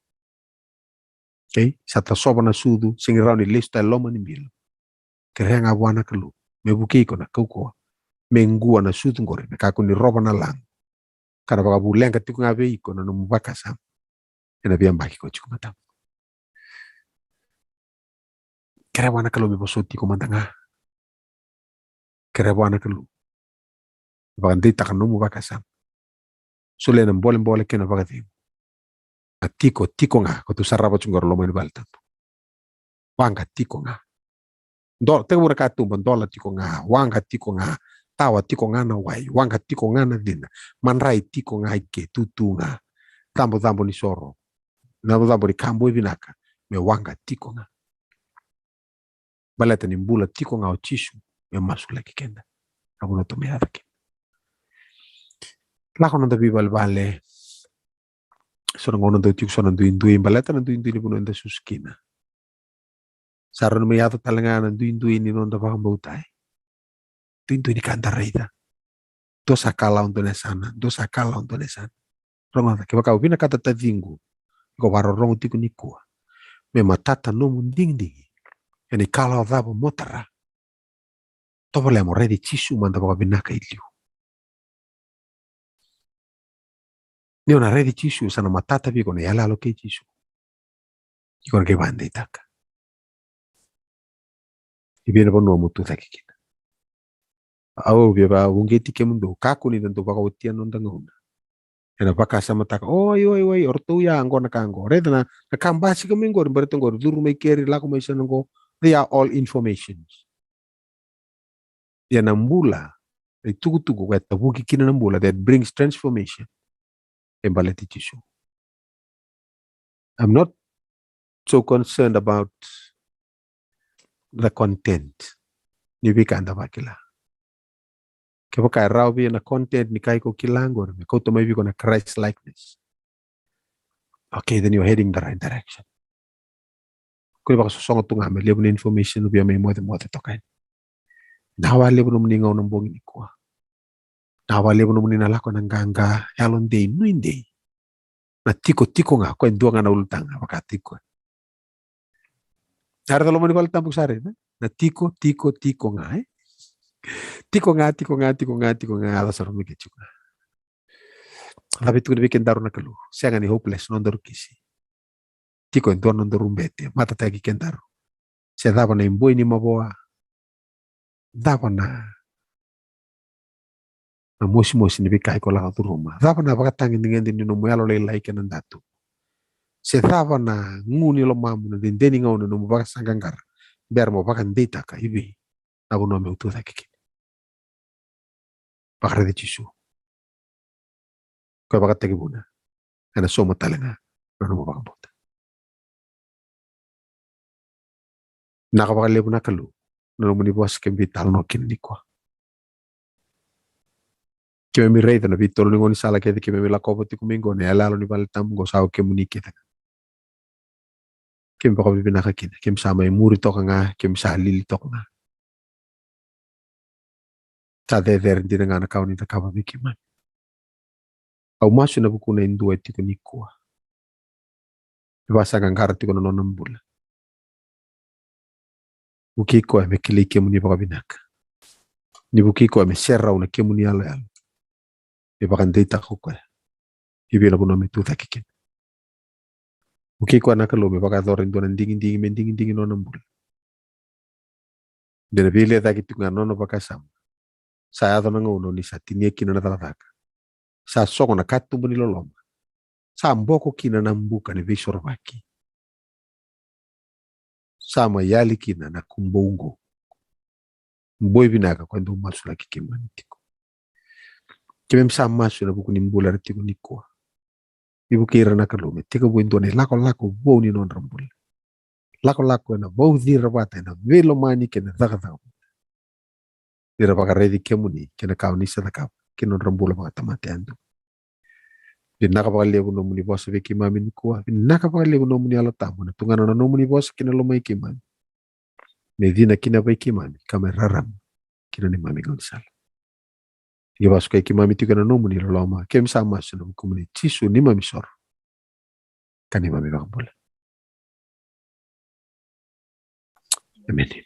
Okay? Sa tasova na sucu, sega ni rawa ni lesu tale e loma ni bilo. Kerea ga vua na Kalou me vukei iko na kaukauwa, me qua na sucu qori, me kakua ni rova na lago, ka na vakavuleqa tiko ga vei iko na nomu vakasama ena veiyabaki ko tiko matamu. Kerea vua na Kalou me vosoti iko mada ga. Kerea vua na Kalou me vakadeitaka nomu vakasama. Solia na bolebole kei na vakacegu. Na tiko, tiko ga, ko tu sarava tu qori loma ni vale tabu. Waqa tiko ga. Do, tekivu na katuba, dola tiko ga, waqa tiko ga, tawa tiko ga na wai, waqa tiko ga na cina, madrai tiko ga i ke, tutu ga, cabocabo ni soro, cabocabo ni ka boi vinaka, me waqa tiko ga. Baleta ni bula tiko ga o Jisu me masulaki keda. Na vuna tou me yaco kina. Lako noda veivalevale. So na gauna dau tiko so na duidui, baleta na duidui ni vanua eda susu kina. Sa rawa ni mai yaco tale ga na duidui ni noda vakabauta, e? Duidui ni ka da raica. Dua sa kalawa, dua na yasana, dua sa kalawa, dua na yasana. Rogoca, kevaka o vinakata taciqu, iko vakarorogo tiko nikua, me matata nomu digidigi ena ikalawa cava mo tara, tovolea mo raici Jisu mada vakavinaka i liu. Ni o na raici Jisu, sa na matata vei iko na iyaloyalo kei Jisu. Iko na qai vakadeitaka i vei na vanua mo tu cake kina. Au via vakauqeti kemudou, kakua ni da dau vakaotia noda gauna ena vakasamataka, oi, oi, oi, o ratou ya qo na ka qo. Raica na, na ka basika mai qori, baleta qori, curu mai keri, lako mai sana qo. They are all informations. Ia na bula, na itukutuku koya e tavuki kina na bula, that brings transformation, e baleti Jisu. I'm not so concerned about the content ni veika eda vakila. Kevaka e rawa vei iko na content ni ka iko kila qori me kauta mai vei iko na Christ likeness, okay, then you're heading the right direction. Ko ni vakasosoga tu ga me levu na information via mai mocemoce toka yani. Na wa levu nomuni gauna bogi nikua. Na wa levu nomuni na lako ena qaqa, yalodei, nuidei. Na tiko, tiko ga, koya e dua ga na ulutaga, vaka tiko. Sa raica loma ni vale tabu sa raica, e? Na tiko, tiko, tiko ga, e? Tiko ga, tiko ga, tiko ga, tiko ga, yaco sara mai ke tiko ga. Cava e tukuna vei kedaru na Kalou? Sega ni hopeless nodaru kisi. Iko e dua na nodaru bete, matataki kedaru. Se cava na iboi ni mavoa, cava na, na mosimosi ni veika iko lako curuma, cava na vakatagedegede ni nomu yalolailai kei na datu, se cava na gu ni lomamu, na dede ni gauna ni nomu vakasaqaqara, bera mo vakadeitaka i vei na vanua meu tu cake kina. Vakaraici Jisu. Ko e vakatekivuna, ena sauma tale ga na nomu vakabauta. Vinaka vakalevu na Kalou na nomuni vosa keimami veitalanoa kina nikua. Keimami raica na veitolo ni gaunisala kece keimami lakova tiko mai qo, na iyaloyalo ni vale tabu qo sa o kemuni kece ga. Keimami vakavinavinaka kina, keimami sa mai muri toka ga, keimami sa lili toka ga. Sa cecere dina ga na ka oni cakava vei keimami. Au masu ena vukuna e dua e tiko nikua, e vakasaqaqara tiko na nona bula. Vukei koya me kilai kemuni vakavinaka. Ni vukei koya me serau na kemuni yaloyalo, me vakadeitaka o koya i vei na vanua me tu cake kina. Vukei koya na Kalou me vakayacora e dua na digidigi, me digidigi na nona bula. De na veilecayaki tiko ga na nona vakasama. Sa yaco na gauna oni sa tinia kina na cakacaka, sa sogo na katuba ni loloma, sa boko kina na buka ni veisorovaki, sa mai yali kina na kubou qo. Boi vinaka ko e dau masulaki keimami tiko. Keimami sa masu ena vuku ni bula era tiko nikua. Ni vukei ira na Kalou me tekivu e dua na ilakolako vou ni nodra bula. Lakolako ena vauci ira vata ena veilomani kei na cakacaka. Ni ra vakaraici kemuni kei na ka oni sa cakava kei na nodra bula vakatamata yadua. Vinaka vakalevu nomuni vosa vei keimami nikua. Vinaka vakalevu nomuni Yalo Tabu ena tugana na nomuni vosa ki na lomai keimami, me cina kina vei keimami ka me rarama ki na neimami gaunisala. Ni vasukai keimami tiko ena nomuni loloma, keimami sa masu ena vukumuni Jisu neimami soro ka neimami vakabula. Emeni.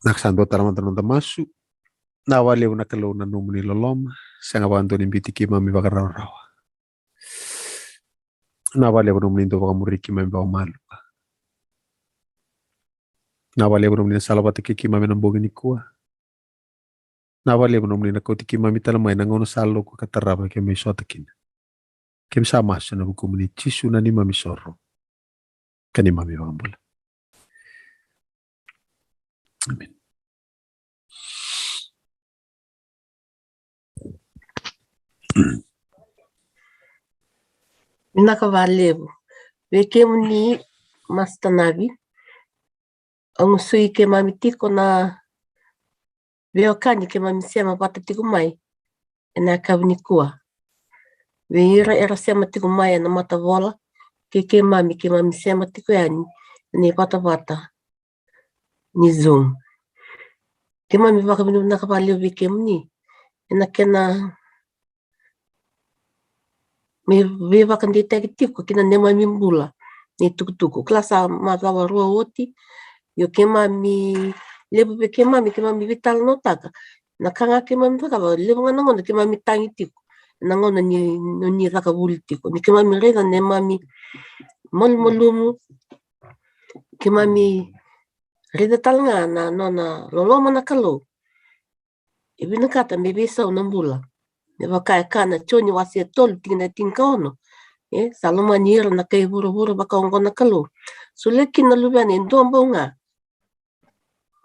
Na ka sa dua tale mada na noda masu. Na vakalevu na Kalou na nomuni loloma, sega vakadua ni biuti keimami vakarawarawa. Na vakalevu nomuni dau vakamuri keimami vakamalua. Na vakalevu nomuni na sala vata kei keimami na bogi nikua. Na vakalevu nomuni na kauti keimami tale mai na gauna sa loku ka tarava keimami sota kina. Keimami sa masu ena vukumuni Jisu na neimami soro ka neimami vakabula. Amen. Vinaka vakalevu vei kemuni Master Navi. Au gusui keimami tiko na veiwekani keimami sema vata tiko mai ena yakavi nikua. Vei ira era sema tiko mai ena matavola kei keimami, keimami sema tiko yani ena ivatavata ni Zoom. Keimami vakavinavinaka vakalevu vei kemuni ena kena me veivakadeitaki tiko ki na neimami bula ni tukutuku. Kila sa macawa rua oti, io keimami, levu vei keimami, keimami veitalanoataka na ka ga keimami cakava, levu ga na gauna keimami tagi tiko na gauna ni, ni caka vuli tiko. Ni keimami raica neimami malumalumu, keimami raica tale ga na nona loloma na Kalou. E vinakata me veisau na bula. Me vaka e kaya na Joni wase tolu tikina tinikaono. E sa lomani ira na kai vuravura vakaoqo na Kalou. Solia kina na Luvena e dua bau ga,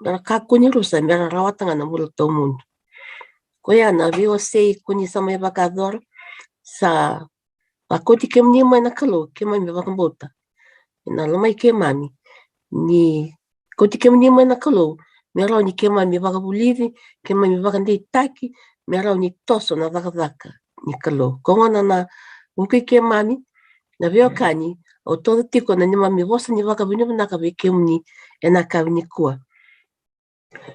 me ra kakua ni rusa, me ra rawata ga na bula tawamudu. Koya na veiwasei ko ni sa mai vakayacora, sa vakoti kemuni mai na Kalou, keimami vakabauta ena lomai keimami. Ni kauti kemuni mai na Kalou me rawa ni keimami vakavulici, keimami vakadeitaki, me rawa ni toso na cakacaka ni Kalou. Ko gona na vukui keimami na veiwekani, au toca tiko na neimami vosa ni vakavinavinaka vei kemuni ena yakavi nikua.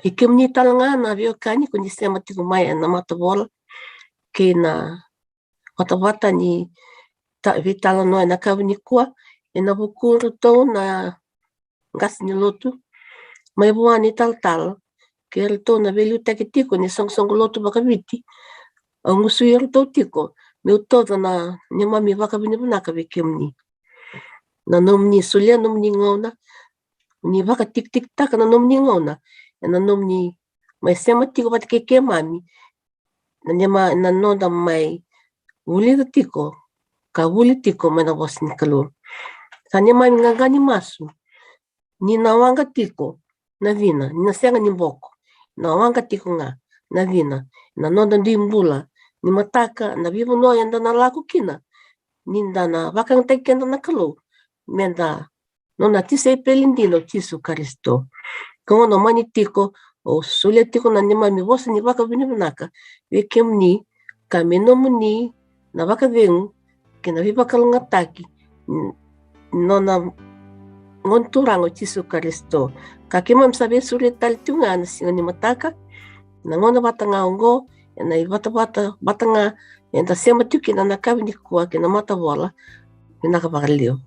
I kemuni tale ga na veiwekani ko ni sema tiko mai ena matavola kei na vatavata ni ta, veitalanoa ena yakavi nikua, ena vuku iratou na qase ni lotu mai vua ni talatala kei iratou na veiliutaki tiko ni soqosoqo lotu vakaviti. Au gusui iratou tiko meu toca na neimami vakavinavinaka vei kemuni. Na nomuni solia nomuni gauna, ni vakatikitikitaka na nomuni gauna ena nomuni mai sema tiko vata kei keimami, na neima, na noda mai vulica tiko ka vuli tiko mai na vosa ni Kalou. Sa neimami qaqa ni masu ni na waqa tiko na cina, ni na sega ni boko, na waqa tiko ga na cina na noda dui bula ni mataka, na veivanua eda na lako kina, ni da na vakayagataki keda na Kalou me da nona tisaipeli dina o Jisu Karisito. Ko gona mani tiko, au solia tiko na neimami vosa ni vakavinavinaka vei kemuni, ka me nomuni na vakacegu kei na veivakalougatataki, n-, nona Gone Turaga o Jisu Karisito. Ka keimami sa veisureti tale tiko ga na siga ni mataka, na gauna vata ga oqo, ena ivatavata vata ga eda sema tiko kina na yakavi nikua kei na matavola. Vinaka vakalevu.